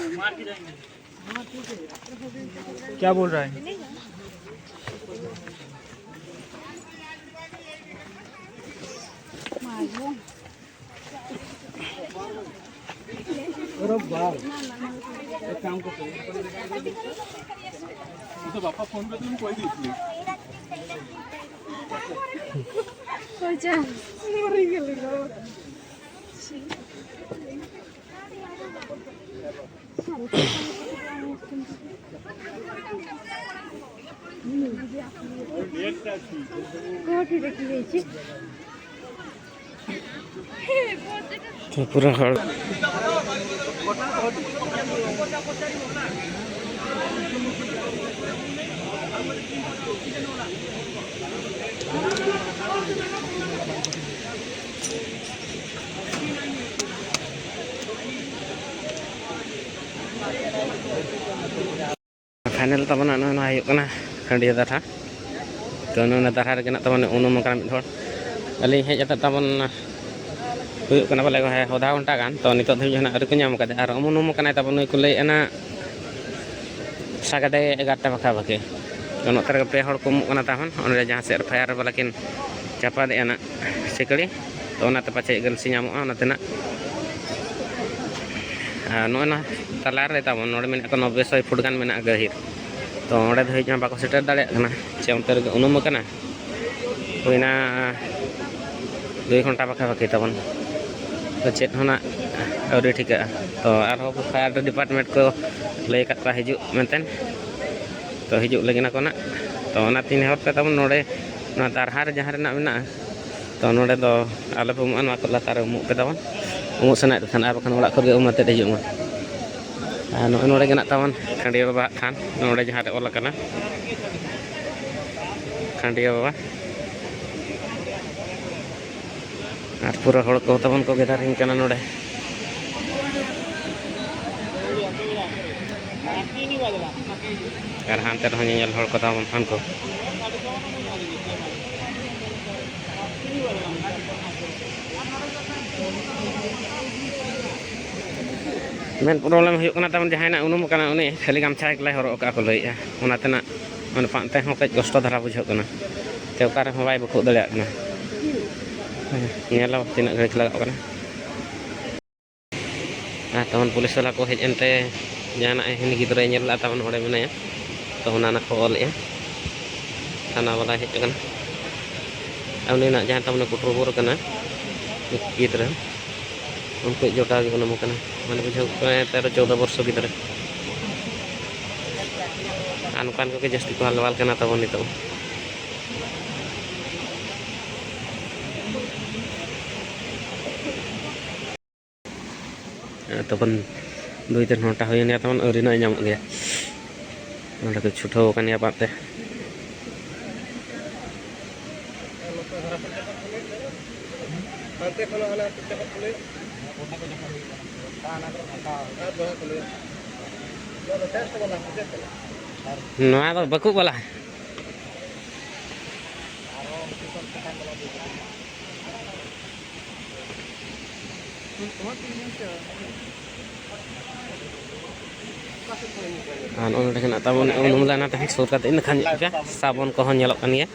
क्या बोल रहा है? अरे बाप। एक काम करते हैं। तो पापा फोन कर, तुम कोई नहीं। ᱛᱚ ᱯᱩᱨᱟᱹ ᱦᱚᱲ᱾ ᱯᱷᱟᱭᱱᱮᱞ ᱛᱟᱵᱚᱱ ᱱᱚᱜᱼᱚᱭ ᱱᱚᱣᱟ ᱦᱩᱭᱩᱜ ᱠᱟᱱᱟ ᱠᱷᱟᱹᱱᱰᱤᱭᱟᱹ ᱫᱟᱨᱦᱟ᱾ ᱛᱚ ᱱᱚᱣᱟ ᱫᱟᱨᱦᱟ ᱨᱮᱜᱮ ᱱᱟᱜ ᱛᱟᱵᱚᱱ ᱩᱱᱩᱢ ᱟᱠᱟᱱᱟ ᱢᱤᱫ ᱦᱚᱲ᱾ ᱟᱹᱞᱤᱧ ᱦᱮᱡ ᱠᱟᱛᱮ ᱛᱟᱵᱚᱱ ᱦᱩᱭᱩᱜ ᱠᱟᱱᱟ ᱵᱚᱞᱮ ᱦᱚᱫᱟ ᱜᱷᱚᱱᱴᱟ ᱜᱟᱱ, ᱛᱚ ᱱᱤᱛᱚᱜ ᱫᱷᱟᱹᱵᱤᱡ ᱦᱚᱸ ᱱᱟᱜ ᱟᱹᱣᱨᱤ ᱠᱚ ᱧᱟᱢ ᱠᱟᱫᱟ᱾ ᱟᱨ ᱩᱱᱩᱢ ᱠᱟᱱᱟᱭ ᱛᱟᱵᱚᱱ ᱱᱩᱭ ᱠᱚ ᱞᱟᱹᱭᱮᱫᱼᱟ ᱱᱟᱜ ᱥᱟᱜᱟᱰᱮ ᱮᱜᱟᱨᱚᱴᱟ ᱵᱟᱠᱷᱟ ᱵᱟᱠᱷᱤ᱾ ᱛᱚ ᱱᱚᱛᱮ ᱨᱮᱜᱮ ᱯᱮ ᱦᱚᱲ ᱠᱚ ᱩᱢᱩᱜ ᱠᱟᱱᱟ ᱛᱟᱵᱚᱱ ᱚᱸᱰᱮ ᱡᱟᱦᱟᱸ ᱥᱮᱫ ᱨᱮ ᱯᱷᱟᱭᱟᱨ ᱵᱟᱞᱟ ᱠᱤᱱ ᱪᱟᱯᱟᱫᱮᱜᱼᱟ ᱱᱟᱜ ᱥᱤᱠᱲᱤ᱾ ᱛᱚ ᱚᱱᱟᱛᱮ ᱯᱟᱪᱮᱫ ᱜᱟᱹᱞᱥᱤ ᱧᱟᱢᱚᱜᱼᱟ ᱚᱱᱟᱛᱮ ᱱᱟᱜ᱾ ᱟᱨ ᱱᱚᱜᱼᱚᱭ ᱱᱚᱣᱟ ᱛᱟᱞᱟ ᱨᱮ ᱛᱟᱵᱚᱱ ᱱᱚᱰᱮ ᱢᱮᱱᱟᱜ ᱠᱚᱣᱟ ᱱᱚᱵᱵᱳᱭ ᱥᱚᱭ ᱯᱷᱩᱴ ᱜᱟᱱ ᱢᱮᱱᱟᱜᱼᱟ ᱜᱟᱹᱦᱤᱨ᱾ ᱛᱚ ᱚᱸᱰᱮ ᱫᱷᱟᱹᱵᱤᱡ ᱢᱟ ᱵᱟᱠᱚ ᱥᱮᱴᱮᱨ ᱫᱟᱲᱮᱭᱟᱜ ᱠᱟᱱᱟ, ᱪᱮ ᱚᱱᱛᱮ ᱨᱮᱜᱮ ᱩᱱᱩᱢ ᱟᱠᱟᱱᱟ᱾ ᱦᱩᱭᱱᱟ ᱫᱩᱭ ᱜᱷᱚᱱᱴᱟ ᱵᱟᱠᱷᱟ ᱵᱟᱠᱷᱤ ᱛᱟᱵᱚᱱ᱾ ᱛᱚ ᱪᱮᱫ ᱦᱚᱸ ᱱᱟᱜ ᱟᱹᱣᱨᱤ ᱴᱷᱤᱠᱟᱹᱜᱼᱟ᱾ ᱛᱚ ᱟᱨᱦᱚᱸ ᱯᱷᱟᱭᱟᱨ ᱰᱤᱯᱟᱨᱴᱢᱮᱱᱴ ᱠᱚ ᱞᱟᱹᱭ ᱟᱠᱟᱫ ᱠᱚᱣᱟ ᱦᱤᱡᱩᱜ ᱢᱮᱱᱛᱮ᱾ ᱛᱚ ᱦᱤᱡᱩᱜ ᱞᱟᱹᱜᱤᱫ ᱟᱠᱚ ᱱᱟᱜ᱾ ᱛᱚ ᱚᱱᱟ ᱛᱤᱱ ᱦᱚᱨ ᱛᱮ ᱛᱟᱵᱚᱱ ᱱᱚᱰᱮ ᱱᱚᱣᱟ ᱫᱟᱨᱦᱟ ᱨᱮ ᱡᱟᱦᱟᱸ ᱨᱮᱱᱟᱜ ᱢᱮᱱᱟᱜᱼᱟ, ᱛᱚ ᱱᱚᱰᱮ ᱫᱚ ᱟᱞᱚ ᱯᱮ ᱩᱢᱩᱜᱼᱟ, ᱱᱚᱣᱟ ᱠᱚ ᱞᱟᱛᱟᱨ ᱨᱮ ᱩᱢᱩᱜ ᱯᱮ ᱛᱟᱵᱚᱱ, ᱩᱢᱩᱜ ᱥᱟᱱᱟᱭᱮᱫ ᱯᱮ ᱠᱷᱟᱱ, ᱟᱨ ᱵᱟᱠᱷᱟᱱ ᱚᱲᱟᱜ ᱠᱷᱚᱱ ᱜᱮ ᱩᱢ ᱟᱛᱮᱫ ᱦᱤᱡᱩᱜ ᱢᱟ᱾ ᱟᱨ ᱱᱚᱜᱼᱚᱭ ᱱᱚᱰᱮ ᱜᱮ ᱱᱟᱜ ᱛᱟᱵᱚᱱ ᱠᱷᱟᱸᱰᱤᱭᱟᱹ ᱵᱟᱵᱟᱣᱟᱜ ᱛᱷᱟᱱ, ᱱᱚᱰᱮ ᱡᱟᱦᱟᱸ ᱨᱮ ᱚᱞ ᱟᱠᱟᱱᱟ ᱠᱷᱟᱸᱰᱤᱭᱟᱹ ᱵᱟᱵᱟ᱾ ᱟᱨ ᱯᱩᱨᱟᱹ ᱦᱚᱲ ᱠᱚ ᱛᱟᱵᱚᱱ ᱠᱚ ᱜᱮᱫᱟᱨᱤᱝ ᱠᱟᱱᱟ ᱱᱚᱰᱮ᱾ ᱟᱨ ᱦᱟᱱᱛᱮ ᱨᱮᱦᱚᱸ ᱧᱮᱧᱮᱞ ᱦᱚᱲ ᱠᱚ ᱛᱟᱵᱚᱱ ᱠᱷᱟᱱ ᱠᱚ᱾ ᱢᱮᱱ ᱯᱨᱚᱵᱞᱮᱢ ᱦᱩᱭᱩᱜ ᱠᱟᱱᱟ ᱛᱟᱵᱚᱱ ᱡᱟᱦᱟᱸᱭ ᱱᱟᱜ ᱩᱱᱩᱢ ᱟᱠᱟᱱᱟ ᱩᱱᱤ ᱠᱷᱟᱹᱞᱤ ᱜᱟᱢᱪᱷᱟ ᱮᱠᱞᱟᱭ ᱦᱚᱨᱚᱜ ᱟᱠᱟᱫ ᱠᱚ ᱞᱟᱹᱭᱮᱫᱼᱟ, ᱚᱱᱟᱛᱮ ᱱᱟᱜ ᱢᱟᱱᱮ ᱯᱟᱱᱛᱮ ᱦᱚᱸ ᱠᱟᱹᱡ ᱠᱚᱥᱴᱚ ᱫᱷᱟᱨᱟ ᱵᱩᱡᱷᱟᱹᱜ ᱠᱟᱱᱟ᱾ ᱛᱮ ᱚᱠᱟ ᱨᱮᱦᱚᱸ ᱵᱟᱭ ᱵᱩᱠᱩᱜ ᱫᱟᱲᱮᱭᱟᱜ ᱠᱟᱱᱟ᱾ ᱦᱮᱸ, ᱧᱮᱞ ᱟᱵᱚ ᱛᱤᱱᱟᱹᱜ ᱜᱷᱟᱹᱲᱤᱡ ᱞᱟᱜᱟᱜ ᱠᱟᱱᱟ᱾ ᱟᱨ ᱛᱟᱵᱚᱱ ᱯᱩᱞᱤᱥ ᱵᱟᱞᱟ ᱠᱚ ᱦᱮᱡ ᱮᱱᱛᱮ ᱡᱟᱦᱟᱱᱟᱜ ᱦᱟᱹᱱᱤ ᱜᱤᱫᱽᱨᱟᱹᱭ ᱧᱮᱞ ᱞᱮᱫᱼᱟ ᱛᱟᱵᱚᱱ ᱚᱸᱰᱮ ᱢᱮᱱᱟᱭᱟ, ᱛᱚ ᱚᱱᱟ ᱱᱟᱜ ᱠᱚ ᱚᱞᱮᱜᱼᱟ᱾ ᱛᱷᱟᱱᱟ ᱵᱟᱞᱟᱭ ᱦᱮᱡ ᱟᱠᱟᱱᱟ᱾ ᱟᱨ ᱩᱱᱤ ᱱᱟᱜ ᱡᱟᱦᱟᱸᱭ ᱛᱟᱵᱚᱱ ᱠᱩᱴᱨᱚ ᱵᱳᱨ ᱠᱟᱱᱟ ᱜᱤᱫᱽᱨᱟᱹ, ᱩᱱᱠᱩ ᱡᱚᱴᱟᱣ ᱜᱮ ᱩᱱᱩᱢ ᱠᱟᱱᱟ, ᱢᱟᱱᱮ ᱵᱩᱡᱷᱟᱹᱣ ᱠᱚᱜ ᱯᱮ ᱛᱮᱨᱚ ᱪᱳᱫᱽᱫᱳ ᱵᱚᱨᱥᱚ ᱜᱤᱫᱽᱨᱟᱹ᱾ ᱟᱨ ᱱᱚᱝᱠᱟᱱ ᱠᱚᱜᱮ ᱡᱟᱹᱥᱛᱤ ᱠᱚ ᱦᱟᱞᱵᱟᱞ ᱠᱟᱱᱟ ᱛᱟᱵᱚᱱ ᱱᱤᱛᱚᱜ᱾ ᱛᱚᱠᱷᱚᱱ ᱫᱩᱭ ᱛᱤᱱ ᱜᱷᱚᱱᱴᱟ ᱦᱩᱭᱮᱱ ᱜᱮᱭᱟ, ᱛᱚᱠᱷᱚᱱ ᱟᱹᱣᱨᱤ ᱱᱟᱜ ᱧᱟᱢᱚᱜ ᱜᱮᱭᱟ᱾ ᱱᱚᱸᱰᱮ ᱠᱚ ᱪᱷᱩᱴᱟᱹᱣ ᱟᱠᱟᱱ ᱜᱮᱭᱟ ᱯᱟᱱᱛᱮ᱾ ᱱᱚᱣᱟ ᱫᱚ ᱵᱟᱠᱚ ᱵᱟᱞᱟ᱾ ᱟᱨ ᱱᱚᱜᱼᱚ ᱱᱚᱰᱮ ᱠᱷᱚᱱᱟᱜ ᱛᱟᱵᱚᱱ ᱩᱱᱩᱢ ᱞᱮᱱᱟ ᱛᱟᱦᱮᱸᱫ ᱥᱩᱨ ᱠᱟᱛᱮ, ᱤᱱᱟᱹ ᱠᱷᱟᱱ ᱧᱮᱞ ᱯᱮ ᱥᱟᱵᱚᱱ ᱠᱚᱦᱚᱸ ᱧᱮᱞᱚᱜ ᱠᱟᱱ ᱜᱮᱭᱟ᱾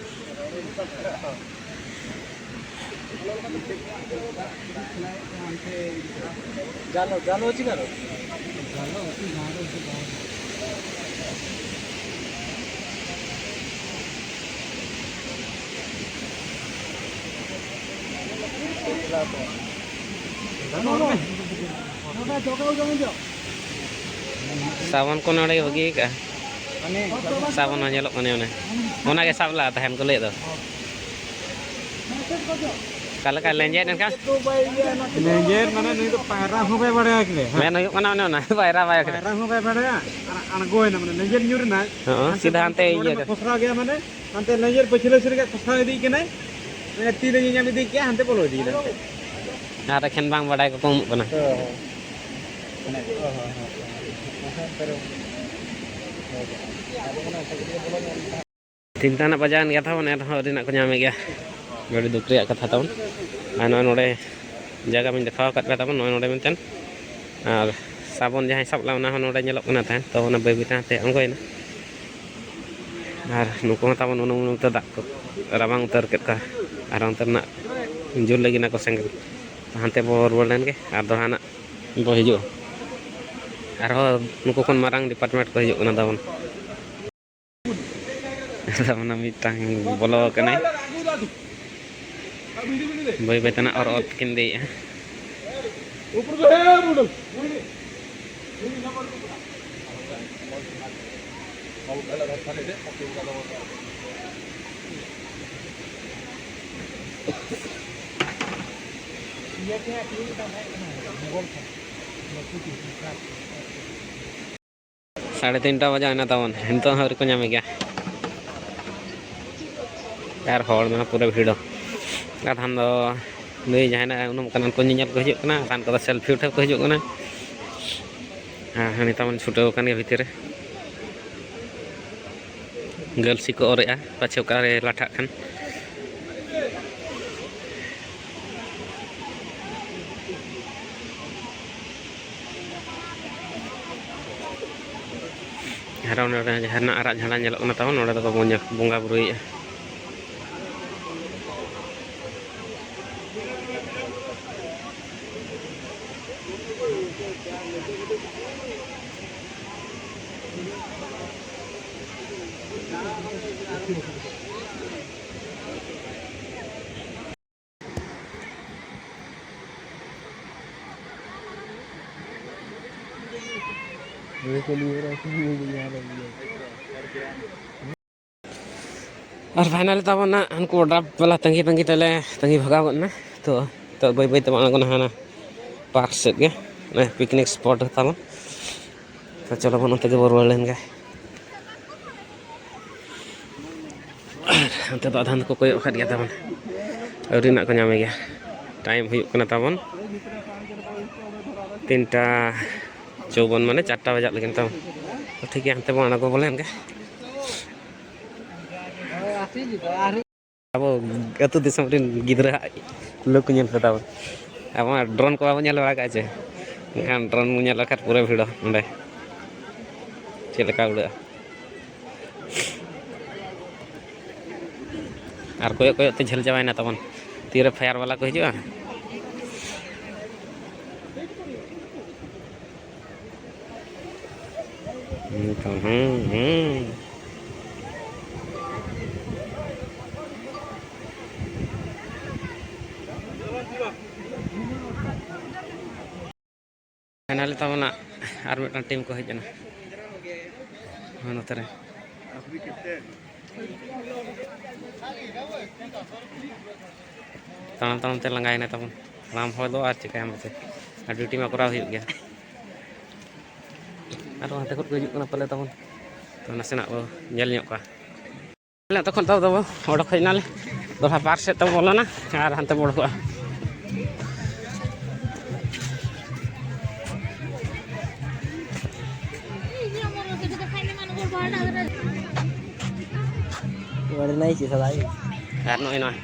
ᱥᱟᱵᱚᱱ ᱠᱚ ᱱᱚᱰᱮ ᱜᱮ ᱵᱟᱹᱜᱤ ᱠᱟᱜᱼᱟ᱾ ᱥᱟᱵᱚᱱ ᱦᱚᱸ ᱧᱮᱞᱚᱜ ᱠᱟᱱᱟ ᱚᱱᱮ᱾ ᱚᱱᱟ ᱜᱮ ᱥᱟᱵ ᱞᱟᱜᱼᱟ ᱛᱟᱦᱮᱱ ᱠᱚ ᱞᱟᱹᱭᱮᱫ ᱫᱚ᱾ ᱚᱠᱟ ᱞᱮᱠᱟ ᱞᱮᱸᱡᱮᱫ ᱮᱱᱠᱷᱟᱱ? ᱞᱮᱸᱡᱮᱫ ᱢᱟᱱᱮ ᱱᱩᱭ ᱫᱚ ᱯᱟᱭᱨᱟ ᱦᱚᱸ ᱵᱟᱭ ᱵᱟᱲᱟᱭᱟ ᱠᱤ? ᱢᱮᱱ ᱦᱩᱭᱩᱜ ᱠᱟᱱᱟ ᱚᱱᱮ ᱚᱱᱟ, ᱯᱟᱭᱨᱟ ᱵᱟᱭ ᱵᱟᱲᱟᱭᱟ᱾ ᱯᱟᱭᱨᱟ ᱦᱚᱸ ᱵᱟᱭ ᱵᱟᱲᱟᱭᱟ ᱟᱨ ᱟᱬᱜᱚᱭᱮᱱᱟ, ᱢᱟᱱᱮ ᱞᱮᱸᱡᱮᱫ ᱧᱩᱨ ᱮᱱᱟᱭ᱾ ᱦᱚᱸ, ᱦᱟᱱᱛᱮ ᱥᱤᱫᱷᱟ ᱦᱟᱱᱛᱮ ᱱᱚᱰᱮ ᱤᱭᱟᱹ ᱢᱟ ᱠᱟᱱᱟ᱾ ᱠᱷᱚᱥᱲᱟᱣ ᱜᱮᱭᱟ, ᱢᱟᱱᱮ ᱦᱟᱱᱛᱮ ᱞᱮᱸᱡᱮᱫ ᱯᱟᱹᱪᱷᱞᱟᱹ ᱥᱮᱫ ᱜᱮ ᱠᱷᱚᱥᱲᱟᱣ ᱤᱫᱤᱜ ᱠᱟᱱᱟᱭ᱾ ᱢᱟᱱᱮ ᱛᱤ ᱨᱮ ᱧᱟᱢ ᱤᱫᱤ ᱠᱮᱜᱼᱟ, ᱦᱟᱱᱛᱮ ᱵᱚᱞᱚ ᱤᱫᱤᱭᱮᱱᱟ᱾ ᱟᱨ ᱮᱠᱷᱮᱱ ᱵᱟᱝ ᱵᱟᱰᱟᱭ ᱠᱚᱠᱚ ᱩᱢᱩᱜ ᱠᱟᱱᱟ᱾ ᱦᱮᱸ, ᱦᱮᱸ᱾ ᱛᱤᱱᱴᱟ ᱱᱟᱜ ᱵᱟᱡᱟᱣᱮᱱ ᱜᱮᱭᱟ ᱛᱟᱵᱚᱱ, ᱮᱱᱨᱮᱦᱚᱸ ᱟᱹᱣᱨᱤ ᱱᱟᱜ ᱠᱚ ᱧᱟᱢᱮ ᱜᱮᱭᱟ᱾ ᱟᱹᱰᱤ ᱫᱩᱠ ᱨᱮᱭᱟᱜ ᱠᱟᱛᱷᱟ ᱛᱟᱵᱚᱱ᱾ ᱟᱨ ᱱᱚᱜᱼᱚᱭ ᱱᱚᱰᱮ ᱡᱟᱭᱜᱟ ᱵᱚᱱ ᱫᱮᱠᱷᱟᱣ ᱟᱠᱟᱫ ᱯᱮ ᱛᱟᱵᱚᱱ, ᱱᱚᱜᱼᱚᱭ ᱱᱚᱰᱮ ᱢᱤᱫᱴᱮᱱ᱾ ᱟᱨ ᱥᱟᱵᱚᱱ ᱡᱟᱦᱟᱸᱭ ᱥᱟᱵ ᱞᱮᱫᱟ, ᱚᱱᱟ ᱦᱚᱸ ᱱᱚᱰᱮ ᱧᱮᱞᱚᱜ ᱠᱟᱱᱟ ᱛᱟᱦᱮᱸᱫ, ᱛᱚ ᱚᱱᱟ ᱵᱟᱹᱭ ᱵᱟᱹᱭ ᱛᱮ ᱦᱟᱱᱛᱮ ᱟᱬᱜᱚᱭᱮᱱᱟ᱾ ᱟᱨ ᱱᱩᱠᱩ ᱦᱚᱸ ᱛᱟᱵᱚᱱ ᱩᱱᱩᱢ ᱩᱱᱩᱢ ᱛᱮ ᱫᱟᱜ ᱠᱚ ᱨᱟᱵᱟᱝ ᱩᱛᱟᱹᱨ ᱠᱮᱫ ᱠᱚᱣᱟ᱾ ᱟᱨ ᱚᱱᱛᱮ ᱨᱮᱱᱟᱜ ᱡᱩᱞ ᱞᱟᱹᱜᱤᱫ ᱚᱱᱟ ᱠᱚ ᱥᱮᱸᱜᱮᱞ᱾ ᱦᱟᱱᱛᱮ ᱵᱚ ᱨᱩᱣᱟᱹᱲ ᱞᱮᱱ ᱜᱮ, ᱟᱨ ᱫᱚᱦᱲᱟ ᱱᱟᱜ ᱵᱚ ᱦᱤᱡᱩᱜᱼᱟ᱾ ᱟᱨᱦᱚᱸ ᱱᱩᱠᱩ ᱠᱷᱚᱱ ᱢᱟᱨᱟᱝ ᱰᱤᱯᱟᱨᱴᱢᱮᱱᱴ ᱠᱚ ᱦᱤᱡᱩᱜ ᱠᱟᱱᱟ ᱛᱟᱵᱚᱱ᱾ ᱚᱱᱟ ᱢᱤᱫᱴᱟᱝ ᱵᱚᱞᱚ ᱟᱠᱟᱱᱟᱭ᱾ ᱵᱟᱹᱭ ᱵᱟᱹᱭ ᱛᱮ ᱱᱟᱜ ᱚᱨ ᱚᱨ ᱛᱮᱠᱤᱱ ᱤᱫᱤᱭᱮᱫᱼᱟ᱾ ᱥᱟᱲᱮ ᱛᱤᱱᱴᱟ ᱵᱟᱡᱟᱣ ᱮᱱᱟ ᱛᱟᱵᱚᱱ, ᱱᱤᱛᱚᱜ ᱦᱚᱸ ᱟᱹᱣᱨᱤ ᱠᱚ ᱧᱟᱢᱮ ᱜᱮᱭᱟ᱾ ᱟᱨ ᱦᱚᱲ ᱢᱮᱱᱟᱜᱼᱟ ᱯᱩᱨᱟᱹ ᱵᱷᱤᱲ᱾ ᱟᱫᱷᱟᱱ ᱫᱚ ᱱᱩᱭ ᱡᱟᱦᱟᱸᱭ ᱩᱱᱩᱢ ᱠᱟᱱᱟ, ᱩᱱᱠᱩ ᱧᱮᱧᱮᱞ ᱠᱚ ᱦᱤᱡᱩᱜ ᱠᱟᱱᱟ, ᱟᱫᱷᱟᱱ ᱠᱚᱫᱚ ᱥᱮᱞᱯᱷᱤ ᱩᱴᱷᱟᱹᱣ ᱠᱚ ᱦᱤᱡᱩᱜ ᱠᱟᱱᱟ᱾ ᱦᱮᱸ, ᱦᱮᱸ, ᱱᱤᱛᱚᱜ ᱵᱚᱱ ᱪᱷᱩᱴᱟᱹᱣ ᱟᱠᱟᱱ ᱜᱮᱭᱟ ᱵᱷᱤᱛᱤᱨ ᱨᱮ᱾ ᱜᱟᱹᱞᱥᱤ ᱠᱚ ᱚᱨᱮᱜᱼᱟ, ᱯᱟᱪᱷᱮ ᱚᱠᱟᱨᱮ ᱞᱟᱴᱷᱟᱜ ᱠᱷᱟᱱ᱾ ᱟᱨ ᱚᱱᱮ ᱚᱸᱰᱮ ᱡᱟᱦᱟᱸ ᱨᱮᱱᱟᱜ ᱟᱨᱟᱜ ᱡᱷᱟᱸᱰᱟ ᱧᱮᱞᱚᱜ ᱠᱟᱱᱟ ᱛᱟᱵᱚᱱ, ᱱᱚᱸᱰᱮ ᱫᱚᱠᱚ ᱵᱚᱸᱜᱟ, ᱵᱚᱸᱜᱟ ᱵᱩᱨᱩᱭᱮᱫᱼᱟ᱾ ᱟᱨ ᱯᱷᱟᱭᱱᱟᱞ ᱛᱟᱵᱚᱱ ᱱᱟᱜ ᱩᱱᱠᱩ ᱚᱰᱟᱨ ᱵᱟᱞᱟ ᱛᱟᱺᱜᱤ ᱛᱟᱺᱜᱤ ᱛᱮᱞᱮ ᱛᱟᱺᱜᱤ ᱵᱷᱟᱜᱟᱣ ᱜᱚᱫ ᱮᱱᱟ᱾ ᱛᱚ, ᱛᱚ ᱵᱟᱹᱭ ᱵᱟᱹᱭ ᱛᱮᱵᱚᱱ ᱟᱬᱜᱚᱱᱟ ᱦᱟᱱᱟ ᱯᱟᱨᱠ ᱥᱮᱫ ᱜᱮ, ᱯᱤᱠᱱᱤᱠ ᱥᱯᱚᱴ ᱨᱮ ᱛᱟᱵᱚᱱ᱾ ᱛᱚ ᱪᱚᱞᱚ ᱵᱚᱱ ᱚᱱᱛᱮ ᱜᱮᱵᱚᱱ ᱨᱩᱣᱟᱹᱲ ᱞᱮᱱ ᱜᱮ᱾ ᱚᱱᱛᱮ ᱫᱚ ᱟᱫᱷᱟᱱ ᱫᱚᱠᱚ ᱠᱚᱭᱚᱜ ᱟᱠᱟᱫ ᱜᱮᱭᱟ ᱛᱟᱵᱚᱱ, ᱟᱹᱣᱨᱤ ᱱᱟᱜ ᱠᱚ ᱧᱟᱢᱮ ᱜᱮᱭᱟ᱾ ᱴᱟᱭᱤᱢ ᱦᱩᱭᱩᱜ ᱠᱟᱱᱟ ᱛᱟᱵᱚᱱ ᱛᱤᱱᱴᱟ ᱪᱚᱣᱵᱚᱱ, ᱢᱟᱱᱮ ᱪᱟᱨᱴᱟ ᱵᱟᱡᱟᱜ ᱞᱟᱹᱜᱤᱫ ᱛᱟᱵᱚᱱ᱾ ᱛᱚ ᱴᱷᱤᱠ ᱜᱮᱭᱟ, ᱦᱟᱱᱛᱮ ᱵᱚᱱ ᱟᱬᱜᱚ ᱵᱚᱞᱚ ᱞᱮᱱ ᱜᱮ᱾ ᱟᱵᱚ ᱟᱹᱛᱩ ᱫᱤᱥᱚᱢ ᱨᱮᱱ ᱜᱤᱫᱽᱨᱟᱹ ᱦᱟᱜ ᱞᱩᱠ ᱧᱮᱞ ᱯᱮ ᱛᱟᱵᱚᱱ᱾ ᱟᱵᱚ ᱢᱟ ᱰᱨᱳᱱ ᱠᱚ ᱵᱟᱵᱚᱱ ᱧᱮᱞ ᱵᱟᱲᱟ ᱠᱟᱜᱼᱟ ᱪᱮ, ᱮᱱᱠᱷᱟᱱ ᱰᱨᱳᱱ ᱵᱚᱱ ᱧᱮᱞ ᱞᱮᱠᱷᱟᱱ ᱯᱩᱨᱟᱹ ᱵᱷᱤᱲᱚᱜ ᱚᱸᱰᱮ ᱪᱮᱫ ᱞᱮᱠᱟ ᱩᱲᱟᱹᱜᱼᱟ᱾ ᱟᱨ ᱠᱚᱭᱚᱜ ᱠᱚᱭᱚᱜ ᱛᱮ ᱡᱷᱟᱹᱞ ᱪᱟᱵᱟᱭᱮᱱᱟ ᱛᱟᱵᱚᱱ, ᱛᱤᱨᱮ ᱯᱷᱟᱭᱟᱨ ᱵᱟᱞᱟ ᱠᱚ ᱦᱤᱡᱩᱜᱼᱟ᱾ ᱦᱩᱸ, ᱦᱩᱸ, ᱦᱩᱸ᱾ ᱯᱷᱟᱭᱱᱟᱞᱤ ᱛᱟᱵᱚᱱᱟ ᱟᱨ ᱢᱤᱫᱴᱟᱝ ᱴᱤᱢ ᱠᱚ ᱦᱮᱡ ᱮᱱᱟ᱾ ᱦᱳᱭ, ᱱᱚᱛᱮ ᱨᱮ᱾ ᱛᱟᱲᱟᱢ ᱛᱟᱲᱟᱢ ᱛᱮ ᱞᱟᱸᱜᱟᱭᱮᱱᱟ ᱛᱟᱵᱚᱱ ᱦᱟᱲᱟᱢ ᱦᱚᱲ ᱫᱚ, ᱟᱨ ᱪᱤᱠᱟᱹᱭᱟᱢ ᱢᱟᱥᱮ? ᱟᱨ ᱰᱤᱭᱩᱴᱤ ᱢᱟ ᱠᱚᱨᱟᱣ ᱦᱩᱭᱩᱜ ᱜᱮᱭᱟ᱾ ᱟᱨᱚ ᱦᱟᱱᱛᱮ ᱠᱷᱚᱱ ᱠᱚ ᱦᱤᱡᱩᱜ ᱠᱟᱱᱟ ᱯᱟᱞᱮ ᱛᱟᱵᱚᱱ, ᱛᱚ ᱱᱟᱥᱮᱱᱟᱜ ᱵᱚ ᱧᱮᱞ ᱧᱚᱜ ᱠᱚᱣᱟ᱾ ᱟᱞᱮ ᱟᱹᱛᱩ ᱠᱷᱚᱱ ᱫᱚ ᱟᱫᱚ ᱚᱰᱚᱠ ᱦᱮᱡ ᱮᱱᱟᱞᱮ, ᱫᱚᱦᱲᱟ ᱯᱟᱨᱠ ᱥᱮᱫ ᱛᱮᱵᱚ ᱵᱚᱞᱚᱱᱟ ᱟᱨ ᱦᱟᱱᱛᱮ ᱵᱚ ᱚᱰᱚᱠᱚᱜᱼᱟ᱾ ᱟᱨ ᱱᱚᱜᱼᱚᱭ ᱱᱚᱣᱟ᱾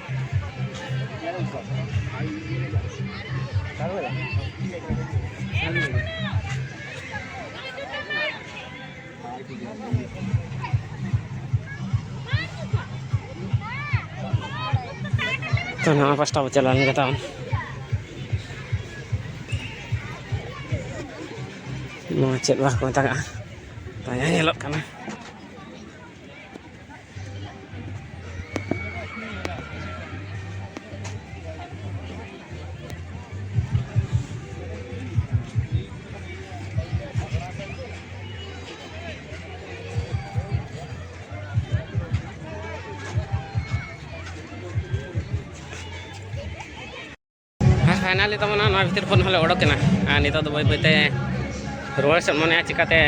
ᱛᱚ, ᱱᱚᱣᱟ ᱯᱟᱥᱴᱟ ᱵᱚ ᱪᱟᱞᱟᱣ ᱞᱮᱱ ᱜᱮ ᱛᱟᱵᱚᱱ᱾ ᱱᱚᱣᱟ ᱪᱮᱫ ᱵᱟᱠᱚ ᱢᱮᱛᱟᱜᱟᱜᱼᱟ, ᱛᱚ, ᱡᱟᱦᱟᱸ ᱧᱮᱞᱚᱜ ᱠᱟᱱᱟ᱾ ᱟᱨ finally ᱛᱟᱵᱚᱱ ᱱᱚᱣᱟ ᱵᱷᱤᱛᱤᱨ ᱠᱷᱚᱱ ᱦᱚᱸᱞᱮ ᱚᱰᱚᱠ ᱮᱱᱟ᱾ ᱟᱨ ᱱᱤᱛᱚᱜ ᱫᱚ ᱵᱟᱹᱭ ᱵᱟᱹᱭᱛᱮ ᱨᱩᱣᱟᱹᱲ ᱥᱮᱫ ᱢᱚᱱᱮᱭᱟ, ᱪᱤᱠᱟᱛᱮ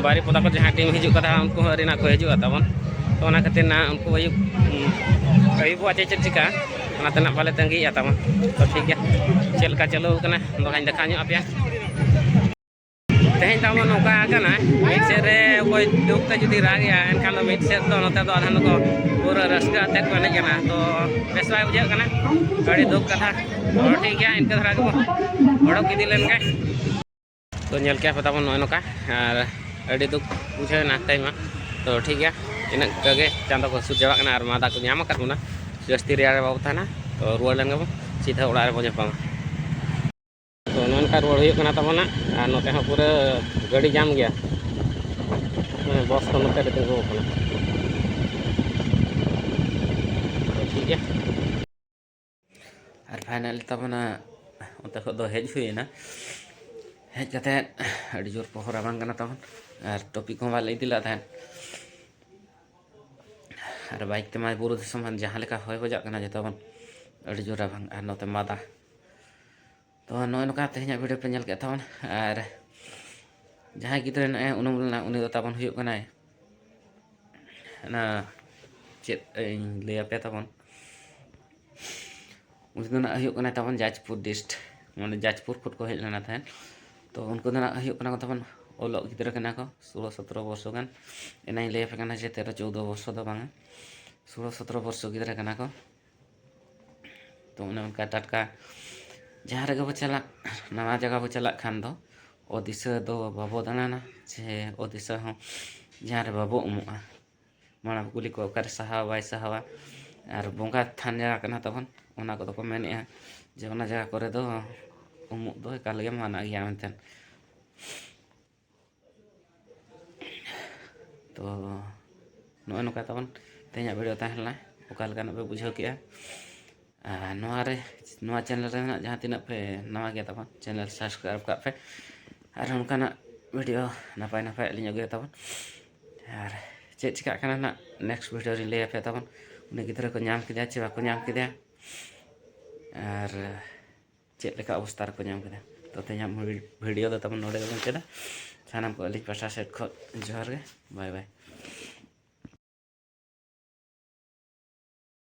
ᱵᱟᱨᱤᱯᱚᱫᱟ ᱠᱷᱚᱱ ᱡᱟᱦᱟᱸ ᱴᱤᱢ ᱦᱤᱡᱩᱜ ᱠᱟᱱ ᱛᱟᱦᱮᱸᱫ, ᱩᱱᱠᱩ ᱦᱚᱸ ᱟᱹᱣᱨᱤ ᱱᱟᱜ ᱠᱚ ᱦᱤᱡᱩᱜᱼᱟ ᱛᱟᱵᱚᱱ᱾ ᱛᱚ, ᱚᱱᱟ ᱠᱷᱟᱹᱛᱤᱨ ᱱᱟᱜ ᱩᱱᱠᱩ ᱟᱹᱭᱩᱵ, ᱟᱹᱭᱩᱵᱚᱜᱼᱟ ᱪᱮᱫ ᱪᱮᱫ ᱪᱤᱠᱟᱹᱜᱼᱟ, ᱚᱱᱟᱛᱮ ᱱᱟᱜ ᱵᱟᱞᱮ ᱛᱟᱺᱜᱤᱭᱮᱫᱼᱟ ᱛᱟᱵᱚᱱ᱾ ᱛᱚ, ᱴᱷᱤᱠ ᱜᱮᱭᱟ, ᱪᱮᱫ ᱞᱮᱠᱟ ᱪᱟᱹᱞᱩ ᱟᱠᱟᱱᱟ, ᱫᱚᱦᱲᱟᱧ ᱫᱮᱠᱷᱟᱣ ᱧᱚᱜ ᱟᱯᱮᱭᱟ᱾ ᱛᱮᱦᱮᱧ ᱛᱟᱵᱚᱱ ᱱᱚᱝᱠᱟ ᱟᱠᱟᱱᱟ, ᱢᱤᱫ ᱥᱮᱫ ᱨᱮ ᱚᱠᱚᱭ ᱫᱩᱠ ᱛᱮ ᱡᱩᱫᱤ ᱨᱟᱜᱮᱜᱼᱟ, ᱮᱱᱠᱷᱟᱱ ᱫᱚ ᱢᱤᱫ ᱥᱮᱫ ᱫᱚ ᱱᱚᱛᱮ ᱫᱚ ᱟᱫᱷᱮᱱ ᱫᱚᱠᱚ ᱯᱩᱨᱟᱹ ᱨᱟᱹᱥᱠᱟᱹ ᱟᱛᱮᱫ ᱠᱚ ᱮᱱᱮᱡ ᱠᱟᱱᱟ᱾ ᱛᱚ, ᱵᱮᱥ ᱵᱟᱭ ᱵᱩᱡᱷᱟᱹᱜ ᱠᱟᱱᱟ, ᱟᱹᱰᱤ ᱫᱩᱠ ᱠᱟᱛᱷᱟ᱾ ᱛᱚ, ᱴᱷᱤᱠ ᱜᱮᱭᱟ, ᱤᱱᱠᱟᱹ ᱫᱷᱟᱨᱟ ᱜᱮᱵᱚᱱ ᱚᱰᱚᱠ ᱤᱫᱤ ᱞᱮᱱ ᱜᱮ᱾ ᱛᱚ, ᱧᱮᱞ ᱠᱮᱜᱼᱟ ᱯᱮ ᱛᱟᱵᱚᱱ ᱱᱚᱜᱼᱚᱭ ᱱᱚᱝᱠᱟ, ᱟᱨ ᱟᱹᱰᱤ ᱫᱩᱠ ᱵᱩᱡᱷᱟᱹᱣ ᱮᱱᱟ ᱛᱮᱦᱮᱧ ᱢᱟ᱾ ᱛᱚ, ᱴᱷᱤᱠ ᱜᱮᱭᱟ, ᱤᱱᱟᱹᱜ ᱜᱮ ᱪᱟᱸᱫᱚ ᱠᱚ ᱦᱟᱹᱥᱩᱨ ᱪᱟᱵᱟᱜ ᱠᱟᱱᱟ ᱟᱨ ᱢᱟᱫᱟ ᱠᱚ ᱧᱟᱢ ᱟᱠᱟᱫ ᱵᱚᱱᱟ, ᱡᱟᱹᱥᱛᱤ ᱨᱮᱭᱟᱲ ᱨᱮ ᱵᱟᱵᱚ ᱛᱟᱦᱮᱱᱟ᱾ ᱛᱚ, ᱨᱩᱣᱟᱹᱲ ᱞᱮᱱ ᱜᱮᱵᱚᱱ, ᱥᱤᱫᱷᱟᱹ ᱚᱲᱟᱜ ᱨᱮᱵᱚᱱ ᱧᱟᱯᱟᱢᱟ᱾ ᱛᱚ, ᱱᱚᱜᱼᱚ ᱱᱚᱝᱠᱟ ᱨᱩᱣᱟᱹᱲ ᱦᱩᱭᱩᱜ ᱠᱟᱱᱟ ᱛᱟᱵᱚᱱᱟ, ᱟᱨ ᱱᱚᱛᱮ ᱦᱚᱸ ᱯᱩᱨᱟᱹ ᱜᱟᱹᱰᱤ ᱡᱟᱢ ᱜᱮᱭᱟ, ᱢᱟᱱᱮ ᱵᱚᱥ ᱠᱚ ᱱᱚᱛᱮ ᱨᱮ ᱛᱤᱸᱜᱩ ᱟᱠᱟᱱᱟ᱾ ᱛᱚ, ᱴᱷᱤᱠ ᱜᱮᱭᱟ᱾ ᱟᱨ finally ᱛᱟᱵᱚᱱᱟ ᱚᱱᱛᱮ ᱠᱷᱚᱱ ᱫᱚ ᱦᱮᱡ ᱦᱩᱭᱮᱱᱟ᱾ ᱦᱮᱡ ᱠᱟᱛᱮᱫ ᱟᱹᱰᱤ ᱡᱳᱨ ᱯᱚᱦᱚᱨ ᱨᱟᱵᱟᱝ ᱠᱟᱱᱟ ᱛᱟᱵᱚᱱ, ᱟᱨ ᱴᱩᱯᱤ ᱠᱚᱦᱚᱸ ᱵᱟᱞᱮ ᱤᱫᱤ ᱞᱮᱫ ᱛᱟᱦᱮᱸᱫ᱾ ᱟᱨ bike ᱛᱮᱢᱟ ᱵᱩᱨᱩ ᱫᱤᱥᱚᱢ ᱦᱟᱱ ᱡᱟᱦᱟᱸ ᱞᱮᱠᱟ ᱦᱚᱭ ᱵᱟᱡᱟᱜ ᱠᱟᱱᱟ ᱡᱚᱛᱚ ᱵᱚᱱ, ᱟᱹᱰᱤ ᱡᱳᱨ ᱨᱟᱵᱟᱝ, ᱟᱨ ᱱᱚᱛᱮ ᱢᱟᱫᱟ᱾ ᱛᱚ ᱱᱚᱜᱼᱚᱭ ᱱᱚᱝᱠᱟ ᱛᱮᱦᱮᱧᱟᱜ ᱵᱷᱤᱰᱤᱭᱳ ᱯᱮ ᱧᱮᱞ ᱠᱮᱫ ᱛᱟᱵᱚᱱ᱾ ᱟᱨ ᱡᱟᱦᱟᱸᱭ ᱜᱤᱫᱽᱨᱟᱹ ᱱᱚᱜᱼᱚᱭ ᱩᱱᱩᱢ ᱞᱮᱱᱟ, ᱩᱱᱤ ᱫᱚ ᱛᱟᱵᱚᱱ ᱦᱩᱭᱩᱜ ᱠᱟᱱᱟᱭ, ᱚᱱᱟ ᱪᱮᱫ ᱤᱧ ᱞᱟᱹᱭ ᱟᱯᱮ ᱛᱟᱵᱚᱱ, ᱩᱱᱤ ᱫᱚ ᱱᱟᱜ ᱦᱩᱭᱩᱜ ᱠᱟᱱᱟᱭ ᱛᱟᱵᱚᱱ ᱡᱟᱡᱽᱯᱩᱨ ᱰᱤᱥᱴ, ᱢᱟᱱᱮ ᱡᱟᱡᱽᱯᱩᱨ ᱠᱷᱚᱱ ᱠᱚ ᱦᱮᱡ ᱞᱮᱱᱟ ᱛᱟᱦᱮᱸᱫ᱾ ᱛᱚ ᱩᱱᱠᱩ ᱫᱚ ᱱᱟᱜ ᱦᱩᱭᱩᱜ ᱠᱟᱱᱟ ᱠᱚ ᱛᱟᱵᱚᱱ ᱚᱞᱚᱜ ᱜᱤᱫᱽᱨᱟᱹ ᱠᱟᱱᱟ ᱠᱚ, ᱥᱳᱞᱳ ᱥᱚᱛᱨᱚ ᱵᱚᱨᱥᱚ ᱜᱟᱱ᱾ ᱮᱱᱟᱧ ᱞᱟᱹᱭ ᱟᱯᱮ ᱠᱟᱱᱟ ᱡᱮ ᱛᱮᱨᱚ ᱪᱳᱣᱫᱚ ᱵᱚᱨᱥᱚ ᱫᱚ ᱵᱟᱝᱟ, ᱥᱳᱞᱳ ᱥᱚᱛᱨᱚ ᱵᱚᱨᱥᱚ ᱜᱤᱫᱽᱨᱟᱹ ᱠᱟᱱᱟ ᱠᱚ᱾ ᱛᱚ ᱚᱱᱮ ᱚᱱᱠᱟ ᱴᱟᱴᱠᱟ ᱡᱟᱦᱟᱸ ᱨᱮᱜᱮ ᱵᱚ ᱪᱟᱞᱟᱜ, ᱱᱟᱣᱟ ᱡᱟᱭᱜᱟ ᱵᱚ ᱪᱟᱞᱟᱜ ᱠᱷᱟᱱ ᱫᱚ ᱚ ᱫᱤᱥᱟᱹ ᱫᱚ ᱵᱟᱵᱚ ᱫᱟᱬᱟᱱᱟ, ᱥᱮ ᱚ ᱫᱤᱥᱟᱹ ᱦᱚᱸ ᱡᱟᱦᱟᱸ ᱨᱮ ᱵᱟᱵᱚ ᱩᱢᱩᱜᱼᱟ᱾ ᱢᱟᱲᱟᱝ ᱠᱚ ᱠᱩᱞᱤ ᱠᱚᱣᱟ ᱚᱠᱟᱨᱮ ᱥᱟᱦᱟᱣᱟ ᱵᱟᱭ ᱥᱟᱦᱟᱣᱟ, ᱟᱨ ᱵᱚᱸᱜᱟ ᱛᱷᱟᱱ ᱡᱟᱭᱜᱟ ᱠᱟᱱᱟ ᱛᱟᱵᱚᱱ, ᱚᱱᱟ ᱠᱚᱫᱚ ᱠᱚ ᱢᱮᱱᱮᱫᱼᱟ ᱡᱮ ᱚᱱᱟ ᱡᱟᱭᱜᱟ ᱠᱚᱨᱮ ᱫᱚ ᱩᱢᱩᱜ ᱫᱚ ᱮᱠᱟᱞ ᱜᱮ ᱢᱟᱱᱟ ᱜᱮᱭᱟ ᱢᱮᱱᱛᱮ᱾ ᱛᱚ ᱱᱚᱜᱼᱚᱭ ᱱᱚᱝᱠᱟ ᱛᱟᱵᱚᱱ ᱛᱮᱦᱮᱧᱟᱜ ᱵᱷᱤᱰᱤᱭᱳ ᱛᱟᱦᱮᱸ ᱞᱮᱱᱟ᱾ ᱚᱠᱟ ᱞᱮᱠᱟᱱᱟᱜ ᱯᱮ ᱵᱩᱡᱷᱟᱹᱣ ᱠᱮᱜᱼᱟ? ᱟᱨ ᱱᱚᱣᱟ ᱨᱮ, ᱱᱚᱣᱟ ᱪᱮᱱᱮᱞ ᱨᱮ ᱱᱟᱜ ᱡᱟᱦᱟᱸ ᱛᱤᱱᱟᱹᱜ ᱯᱮ ᱱᱟᱣᱟ ᱜᱮᱭᱟ ᱛᱟᱵᱚᱱ, ᱪᱮᱱᱮᱞ ᱥᱟᱵᱥᱠᱨᱟᱭᱤᱵᱽ ᱠᱟᱜ ᱯᱮ᱾ ᱟᱨ ᱚᱱᱠᱟᱱᱟᱜ ᱵᱷᱤᱰᱤᱭᱳ ᱱᱟᱯᱟᱭ ᱱᱟᱯᱟᱭ ᱟᱹᱞᱤᱧ ᱟᱹᱜᱩᱭᱟ ᱛᱟᱵᱚᱱ᱾ ᱟᱨ ᱪᱮᱫ ᱪᱤᱠᱟᱹᱜ ᱠᱟᱱᱟ ᱱᱟᱜ ᱱᱮᱠᱥᱴ ᱵᱷᱤᱰᱤᱭᱳ ᱨᱤᱧ ᱞᱟᱹᱭ ᱟᱯᱮᱭᱟ ᱛᱟᱵᱚᱱ᱾ ᱩᱱᱤ ᱜᱤᱫᱽᱨᱟᱹ ᱠᱚ ᱧᱟᱢ ᱠᱮᱫᱮᱭᱟ ᱪᱮ ᱵᱟᱠᱚ ᱧᱟᱢ ᱠᱮᱫᱮᱭᱟ, ᱟᱨ ᱪᱮᱫ ᱞᱮᱠᱟ ᱚᱵᱚᱥᱛᱟ ᱨᱮᱠᱚ ᱧᱟᱢ ᱠᱮᱫᱟ᱾ ᱛᱚ ᱛᱮᱦᱮᱧᱟᱜ ᱵᱷᱤᱰᱤᱭᱳ ᱫᱚ ᱛᱟᱵᱚᱱ ᱱᱚᱰᱮ ᱜᱮᱵᱚᱱ ᱢᱩᱪᱟᱹᱫᱟ᱾ ᱥᱟᱱᱟᱢ ᱠᱚ ᱟᱹᱞᱤᱧ ᱯᱟᱦᱴᱟ ᱥᱮᱫ ᱠᱷᱚᱱ ᱡᱚᱦᱟᱨ ᱜᱮ, ᱵᱟᱭ ᱵᱟᱭ᱾